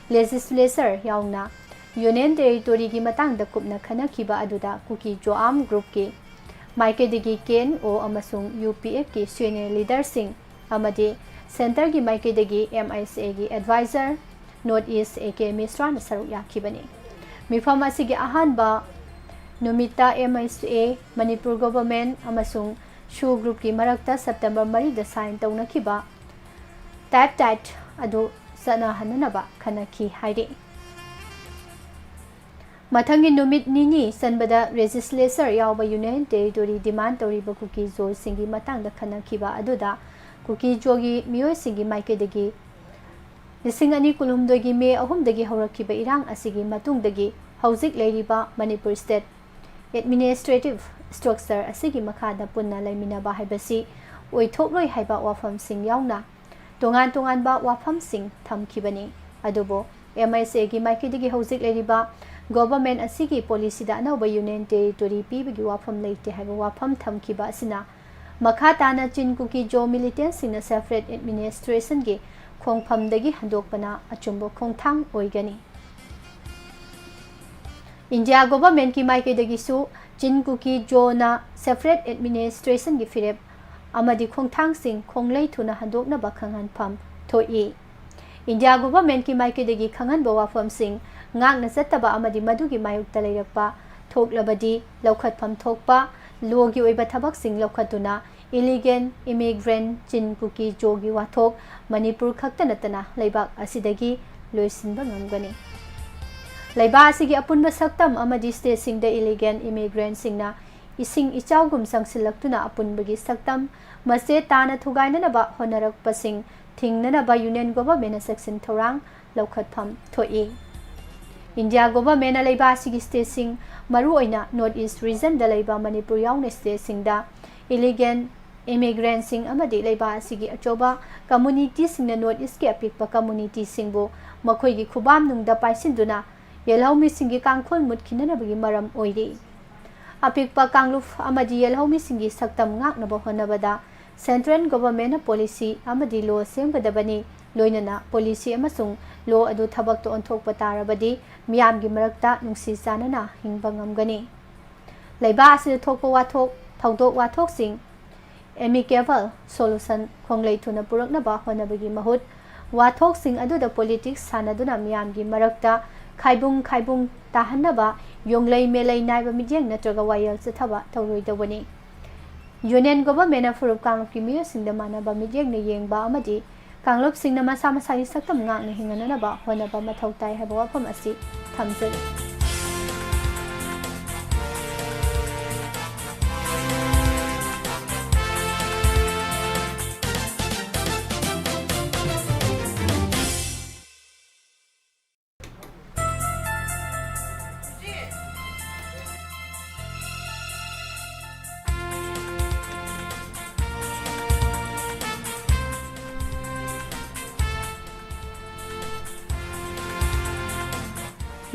ꯂꯦꯖꯤꯁꯂꯦꯆꯔ ꯌꯥꯎꯅ ꯌꯨꯅꯤꯌꯟ ꯇꯦꯔꯤꯇꯣꯔꯤꯒꯤ ꯃꯇꯥꯡꯗ ꯀꯨꯞꯅ ꯈꯟꯅꯈꯤꯕ ꯑꯗꯨꯗ ꯀꯨꯀꯤ ꯖꯣ ꯑꯥꯔꯝ ꯒ꯭ꯔꯨꯞꯀꯤ ꯃꯥꯏꯀꯩꯗꯒꯤ K N O ꯑꯃꯁꯨꯡ U P F ꯀꯤ ꯁꯤꯅꯤꯌꯔ ꯂꯤꯗꯔꯁꯤꯡ ꯑꯃꯗꯤ ꯁꯦꯟꯇꯔꯒꯤ ꯃꯥꯏꯀꯩꯗꯒꯤ M I C A ꯒꯤ adviser North East A K ꯃꯤꯁ꯭ꯔꯥꯅ ꯁꯔꯨꯛ ꯌꯥꯈꯤꯕꯅꯤ꯫ ꯃꯤꯐꯝ ꯑꯁꯤꯒꯤ ꯑꯍꯥꯟꯕ ꯅꯨꯃꯤꯠꯇ M I C A Manipur government ꯑꯃꯁꯨꯡ ꯁꯨ ꯒ꯭ꯔꯨꯞꯀꯤ ꯃꯔꯛꯇ ꯁꯦꯞꯇꯦꯝꯕꯔ ꯃꯔꯤꯗ sign ꯇꯧꯅꯈꯤꯕ ꯇꯥꯏꯞ ꯇꯥꯏꯠ ꯑꯗꯨ ꯆꯠꯅꯍꯟꯅꯅꯕ ꯈꯟꯅꯈꯤ ꯍꯥꯏꯔꯤ꯫ ꯃꯊꯪꯒꯤ ꯅꯨꯃꯤꯠ ꯅꯤꯅꯤ ꯆꯟꯕꯗ ꯂꯦꯖꯤꯁꯂꯦꯆꯔ ꯌꯥꯎꯕ ꯌꯨꯅꯤꯌꯟ ꯇꯦꯔꯤꯇꯣꯔꯤ ꯗꯤꯃꯥꯟ ꯇꯧꯔꯤꯕ ꯀꯨꯀꯤ ꯖꯣꯁꯤꯡꯒꯤ ꯃꯇꯥꯡꯗ ꯈꯟꯅꯈꯤꯕ ꯑꯗꯨꯗ ꯀꯨꯀꯤ ꯖꯣꯒꯤ ꯃꯤꯑꯣꯏꯁꯤꯡꯒꯤ ꯃꯥꯏꯀꯩꯗꯒꯤ ꯂꯤꯁꯤꯡ ꯑꯅꯤ ꯀꯨꯟꯍꯨꯝꯗꯣꯏꯒꯤ ꯃꯦ ꯑꯍꯨꯝꯗꯒꯤ ꯍꯧꯔꯛꯈꯤꯕ ꯏꯔꯥꯡ ꯑꯁꯤꯒꯤ ꯃꯇꯨꯡꯗꯒꯤ ꯍꯧꯖꯤꯛ ꯂꯩꯔꯤꯕ ꯃꯅꯤꯄꯨꯔ ꯁ꯭ꯇꯦꯠ ꯑꯦꯗꯃꯤꯅꯤꯁꯇ꯭ꯔꯦꯇꯤꯚ ꯁ꯭ꯇ꯭ꯔꯛꯆꯔ ꯑꯁꯤꯒꯤ ꯃꯈꯥꯗ ꯄꯨꯟꯅ ꯂꯩꯃꯤꯟꯅꯕ ꯍꯥꯏꯕꯁꯤ ꯑꯣꯏꯊꯣꯛꯂꯣꯏ ꯍꯥꯏꯕ ꯋꯥꯐꯝꯁꯤꯡ ꯌꯥꯎꯅ ꯇꯣꯉꯥꯟ ꯇꯣꯉꯥꯟꯕ ꯋꯥꯐꯝꯁꯤꯡ ꯊꯝꯈꯤꯕꯅꯤ꯫ ꯑꯗꯨꯕꯨ M I C A ꯒꯤ ꯃꯥꯏꯀꯩꯗꯒꯤ ꯍꯧꯖꯤꯛ ꯂꯩꯔꯤꯕ ꯒꯣꯚꯔꯟꯃꯦꯟꯠ ꯑꯁꯤꯒꯤ ꯄꯣꯂꯤꯁꯤꯗ ꯑꯅꯧꯕ ꯌꯨꯅꯤꯌꯟ ꯇꯦꯔꯤꯇꯣꯔꯤ ꯄꯤꯕꯒꯤ ꯋꯥꯐꯝ ꯂꯩꯇꯦ ꯍꯥꯏꯕ ꯋꯥꯐꯝ ꯊꯝꯈꯤꯕ ꯑꯁꯤꯅ ꯃꯈꯥ ꯇꯥꯅ ꯆꯤꯟ ꯀꯨꯀꯤ ꯖꯣ ꯃꯤꯂꯤꯇꯦꯟꯠꯁꯤꯡꯅ ꯁꯦꯄꯔꯦꯠ ꯑꯦꯗꯃꯤꯅꯤꯁꯇ꯭ꯔꯦꯁꯟꯒꯤ ꯈꯣꯡꯐꯝꯗꯒꯤ ꯍꯟꯗꯣꯛꯄꯅ ꯑꯆꯨꯝꯕ ꯈꯣꯡꯊꯥꯡ ꯑꯣꯏꯒꯅꯤ꯫ ꯏꯟꯗꯤꯌꯥ ꯒꯣꯚꯔꯟꯃꯦꯟꯠꯀꯤ ꯃꯥꯏꯀꯩꯗꯒꯤꯁꯨ ꯆꯤꯟ ꯀꯨꯀꯤ ꯖꯣꯅ ꯁꯦꯄꯔꯦꯠ ꯑꯦꯗꯃꯤꯅꯤꯁꯇ꯭ꯔꯦꯁꯟꯒꯤ ꯐꯤꯔꯦꯞ ꯑꯃꯗꯤ ꯈꯣꯡꯊꯥꯡꯁꯤꯡ ꯈꯣꯡꯂꯩ ꯊꯨꯅ ꯍꯟꯗꯣꯛꯅꯕ ꯈꯪꯍꯟꯐꯝ ꯊꯣꯛꯏ꯫ ꯏꯟꯗꯤꯌꯥ ꯒꯣꯚꯔꯟꯃꯦꯟꯠꯀꯤ ꯃꯥꯏꯀꯩꯗꯒꯤ ꯈꯪꯍꯟꯕ ꯋꯥꯐꯝꯁꯤꯡ ꯉꯥꯛꯅ ꯆꯠꯇꯕ ꯑꯃꯗꯤ ꯃꯗꯨꯒꯤ ꯃꯥꯌꯣꯛꯇ ꯂꯩꯔꯛꯄ ꯊꯣꯛꯂꯕꯗꯤ ꯂꯧꯈꯠꯐꯝ ꯊꯣꯛꯄ ꯂꯣꯒꯤ ꯑꯣꯏꯕ ꯊꯕꯛꯁꯤꯡ ꯂꯧꯈꯠꯇꯨꯅ Illegal immigrant ꯆꯤꯟ ꯀꯨꯀꯤ ꯖꯣꯒꯤ ꯋꯥꯊꯣꯛ ꯃꯅꯤꯄꯨꯔ ꯈꯛꯇ ꯅꯠꯇꯅ ꯂꯩꯕꯥꯛ ꯑꯁꯤꯗꯒꯤ ꯂꯣꯏꯁꯤꯟꯕ ꯉꯝꯒꯅꯤ꯫ ꯂꯩꯕꯥꯛ ꯑꯁꯤꯒꯤ ꯑꯄꯨꯟꯕ ꯁꯛꯇꯝ ꯑꯃꯗꯤ ꯁ꯭ꯇꯦꯠꯁꯤꯡꯗ ꯏꯂꯤꯒꯦꯜ ꯏꯃꯤꯒ꯭ꯔꯦꯟꯁꯤꯡꯅ ꯏꯁꯤꯡ ꯏꯆꯥꯎꯒꯨꯝ ꯆꯪꯁꯤꯜꯂꯛꯇꯨꯅ ꯑꯄꯨꯟꯕꯒꯤ ꯁꯛꯇꯝ ꯃꯆꯦꯠ ꯇꯥꯅ ꯊꯨꯒꯥꯏꯅꯅꯕ ꯍꯣꯠꯅꯔꯛꯄꯁꯤꯡ ꯊꯤꯡꯅꯅꯕ ꯌꯨꯅꯤꯌꯟ ꯒꯣꯚꯔꯟꯃꯦꯟꯠꯅ ꯆꯦꯛꯁꯤꯟ ꯊꯧꯔꯥꯡ ꯂꯧꯈꯠꯐꯝ ꯊꯣꯛꯏ꯫ ꯏꯟꯗꯤꯌꯥ ꯒꯣꯚꯔꯟꯃꯦꯟꯠꯅ ꯂꯩꯕꯥꯛ ꯑꯁꯤꯒꯤ ꯁ꯭ꯇꯦꯠꯁꯤꯡ, ꯃꯔꯨꯑꯣꯏꯅ ꯅꯣꯔꯠ ꯏꯁ꯭ꯠ ꯔꯤꯖꯟꯗ ꯂꯩꯕ ꯃꯅꯤꯄꯨꯔ ꯌꯥꯎꯅ ꯁ꯭ꯇꯦꯠꯁꯤꯡꯗ ꯏꯂꯤꯒꯦꯜ ꯏꯃꯤꯒ꯭ꯔꯦꯟꯠꯁꯤꯡ ꯑꯃꯗꯤ ꯂꯩꯕꯥꯛ ꯑꯁꯤꯒꯤ ꯑꯆꯧꯕ ꯀꯝꯃꯨꯅꯤꯇꯤꯁꯤꯡꯅ ꯅꯣꯔꯠ ꯏꯁ꯭ꯠꯀꯤ ꯑꯄꯤꯛꯄ ꯀꯝꯃꯨꯅꯤꯇꯤꯁꯤꯡꯕꯨ ꯃꯈꯣꯏꯒꯤ ꯈꯨꯕꯥꯝꯅꯨꯡꯗ ꯄꯥꯏꯁꯤꯟꯗꯨꯅ ꯌꯦꯜꯍꯧꯃꯤꯁꯤꯡꯒꯤ ꯀꯥꯡꯈꯣꯜ ꯃꯨꯠꯈꯤꯅꯅꯕꯒꯤ ꯃꯔꯝ ꯑꯣꯏꯔꯤ꯫ ꯑꯄꯤꯛꯄ ꯀꯥꯡꯂꯨꯞ ꯑꯃꯗꯤ ꯌꯦꯜꯍꯧꯃꯤꯁꯤꯡꯒꯤ ꯁꯛꯇꯝ ꯉꯥꯛꯅꯕ ꯍꯣꯠꯅꯕꯗ ꯁꯦꯟꯇ꯭ꯔꯦꯜ ꯒꯣꯚꯔꯟꯃꯦꯟꯠꯅ ꯄꯣꯂꯤꯁꯤ ꯑꯃꯗꯤ ꯂꯣ ꯁꯦꯝꯒꯗꯕꯅꯤ, ꯂꯣꯏꯅꯅ ꯄꯣꯂꯤꯁꯤ ꯑꯃꯁꯨꯡ ꯂꯣ ꯑꯗꯨ ꯊꯕꯛꯇ ꯑꯣꯟꯊꯣꯛꯄ ꯇꯥꯔꯕꯗꯤ ꯃꯤꯌꯥꯝꯒꯤ ꯃꯔꯛꯇ ꯅꯨꯡꯁꯤ ꯆꯥꯟꯅꯅ ꯍꯤꯡꯕ ꯉꯝꯒꯅꯤ꯫ ꯂꯩꯕꯥꯛ ꯑꯁꯤꯗ ꯊꯣꯛꯄ ꯋꯥꯊꯣꯛ, ꯊꯧꯗꯣꯛ ꯋꯥꯊꯣꯛꯁꯤꯡ ꯑꯦꯃꯤꯀꯦꯕꯜ ꯁꯣꯂꯨꯁꯟ ꯈꯣꯡꯂꯩ ꯊꯨꯅ ꯄꯨꯔꯛꯅꯕ ꯍꯣꯠꯅꯕꯒꯤ ꯃꯍꯨꯠ, ꯋꯥꯊꯣꯛꯁꯤꯡ ꯑꯗꯨꯗ ꯄꯣꯂꯤꯇꯤꯛꯁ ꯁꯥꯟꯅꯗꯨꯅ ꯃꯤꯌꯥꯝꯒꯤ ꯃꯔꯛꯇ ꯈꯥꯏꯕꯨꯡ ꯈꯥꯏꯕꯨꯡ ꯇꯥꯍꯟꯅꯕ ꯌꯣꯡꯂꯩ ꯃꯦꯂꯩ ꯅꯥꯏꯕ ꯃꯤꯠꯌꯦꯡ ꯅꯠꯇ꯭ꯔꯒ ꯋꯥꯌꯦꯜ ꯆꯠꯊꯕ ꯇꯧꯔꯣꯏꯗꯧꯕꯅꯤ꯫ ꯌꯨꯅꯤꯌꯟ ꯒꯣꯚꯔꯟꯃꯦꯟꯠꯅ ꯐꯨꯔꯨꯞ ꯀꯥꯡꯂꯨꯞꯀꯤ ꯃꯤꯑꯣꯏꯁꯤꯡꯗ ꯃꯥꯟꯅꯕ ꯃꯤꯠꯌꯦꯡꯅ ꯌꯦꯡꯕ ꯑꯃꯗꯤ ꯀꯥꯡꯂꯨꯞꯁꯤꯡꯅ ꯃꯁꯥ ꯃꯁꯥꯒꯤ ꯁꯛꯇꯝ ꯉꯥꯛꯅ ꯍꯤꯡꯅꯅꯕ ꯍꯣꯠꯅꯕ ꯃꯊꯧ ꯇꯥꯏ ꯍꯥꯏꯕ ꯋꯥꯐꯝ ꯑꯁꯤ ꯊꯝꯖꯔꯤ꯫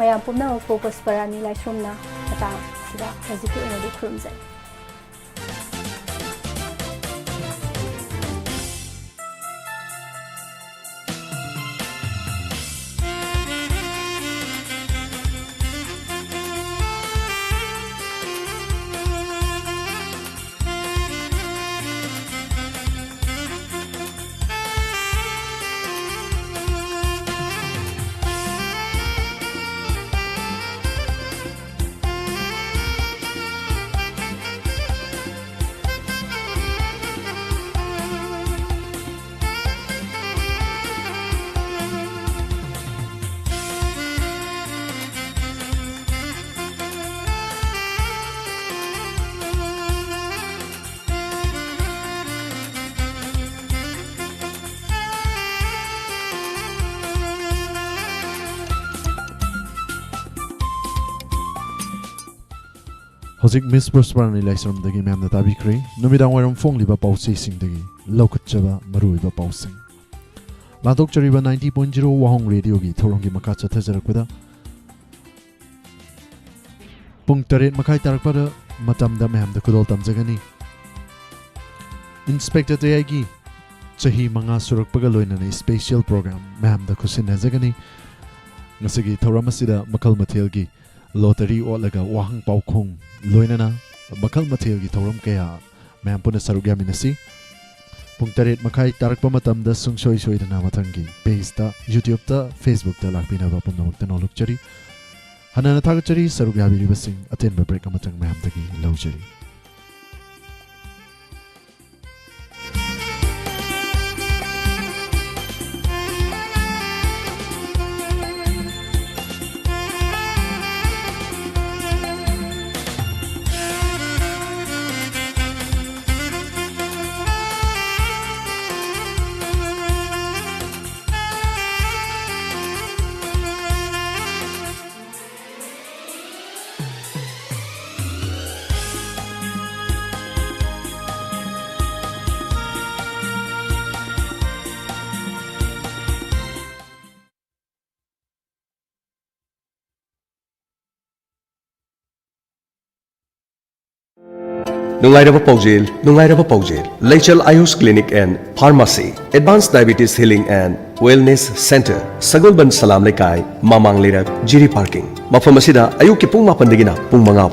ꯃꯌꯥꯝ ꯄꯨꯝꯅꯃꯛꯄꯨ ꯄꯨꯁꯄꯔꯥꯅꯤ ꯂꯥꯏꯁ꯭ꯔꯝꯅ ꯃꯇꯥꯡ ꯑꯁꯤꯗ ꯍꯧꯖꯤꯛꯀꯤ ꯑꯣꯏꯅꯗꯤ ꯈꯨꯔꯨꯝꯖꯔꯤ꯫ ꯍꯧꯖꯤꯛ ꯃꯤꯁ ꯄ꯭ꯔꯣꯁꯄꯔꯥꯅꯤ ꯂꯥꯏꯁ꯭ꯔꯝꯗꯒꯤ ꯃꯌꯥꯝꯅ ꯇꯥꯕꯤꯈ꯭ꯔꯦ ꯅꯨꯃꯤꯗꯥꯡ ꯋꯥꯏꯔꯝ ꯐꯣꯡꯂꯤꯕ ꯄꯥꯎꯆꯦꯁꯤꯡꯗꯒꯤ ꯂꯧꯈꯠꯆꯕ ꯃꯔꯨꯑꯣꯏꯕ ꯄꯥꯎꯁꯤꯡ꯫ ꯂꯥꯟꯊꯣꯛꯆꯔꯤꯕ ninety point zero ꯋꯥꯍꯣꯡ ꯔꯦꯗꯤꯑꯣꯒꯤ ꯊꯧꯔꯝꯒꯤ ꯃꯈꯥ ꯆꯠꯊꯖꯔꯛꯄꯗ, ꯄꯨꯡ ꯇꯔꯦꯠ ꯃꯈꯥꯏ ꯇꯥꯔꯛꯄꯗ ꯃꯇꯝꯗ ꯃꯌꯥꯝꯗ ꯈꯨꯗꯣꯜ ꯇꯝꯖꯒꯅꯤ꯫ ꯏꯟꯁꯄꯦꯛꯇꯔ ꯇꯌꯥꯏꯒꯤ ꯆꯍꯤ ꯃꯉꯥ ꯁꯨꯔꯛꯄꯒ ꯂꯣꯏꯅꯅ ꯏꯁꯄꯦꯁꯤꯌꯦꯜ ꯄ꯭ꯔꯣꯒ꯭ꯔꯥꯝ ꯃꯌꯥꯝꯗ ꯈꯨꯠꯁꯤꯟꯅꯖꯒꯅꯤ꯫ ꯉꯁꯤꯒꯤ ꯊꯧꯔꯝ ꯑꯁꯤꯗ ꯃꯈꯜ ꯃꯊꯦꯜꯒꯤ ꯂꯣꯇꯔꯤ ꯑꯣꯠꯂꯒ ꯋꯥꯍꯪ ꯄꯥꯎꯈꯨꯝ ꯂꯣꯏꯅꯅ ꯃꯈꯜ ꯃꯊꯦꯜꯒꯤ ꯊꯧꯔꯝ ꯀꯌꯥ ꯃꯌꯥꯝ ꯄꯨꯟꯅ ꯁꯔꯨꯛ ꯌꯥꯃꯤꯟꯅꯁꯤ꯫ ꯄꯨꯡ ꯇꯔꯦꯠ ꯃꯈꯥꯏ ꯇꯥꯔꯛꯄ ꯃꯇꯝꯗ ꯁꯨꯡꯁꯣꯏ ꯁꯣꯏꯗꯅ ꯃꯊꯪꯒꯤ ꯄꯦꯖꯇ, YouTube-ꯇ, Facebook-ꯇ ꯂꯥꯛꯄꯤꯅꯕ ꯄꯨꯝꯅꯃꯛꯇ ꯅꯣꯂꯨꯛꯆꯔꯤ꯫ ꯍꯟꯅꯅ ꯊꯥꯒꯠꯆꯔꯤ, ꯁꯔꯨꯛ ꯌꯥꯕꯤꯔꯤꯕꯁꯤꯡ꯫ ꯑꯇꯦꯟꯕ ꯕ꯭ꯔꯦꯛ ꯑꯃꯇꯪ ꯃꯌꯥꯝꯗꯒꯤ ꯂꯧꯖꯔꯤ꯫ ꯅꯨꯡꯉꯥꯏꯔꯕ ꯄꯥꯎꯖꯦꯜ, ꯅꯨꯡꯉꯥꯏꯔꯕ ꯄꯥꯎꯖꯦꯜ꯫ ꯂꯩꯆꯦꯜ ꯑꯌꯨꯁ Clinic and Pharmacy, Advanced Diabetes Healing and Wellness Center, ꯁꯒꯣꯜꯕꯟ ꯁꯂꯥꯝ ꯂꯩꯀꯥꯏ, ꯃꯃꯥꯡ ꯂꯩꯔꯛ, ꯖꯤꯔꯤ ꯄꯥꯔꯀꯤꯡ꯫ ꯃꯐꯝ ꯑꯁꯤꯗ ꯑꯌꯨꯛꯀꯤ ꯄꯨꯡ ꯃꯥꯄꯟꯗꯒꯤꯅ ꯄꯨꯡ ꯃꯉꯥ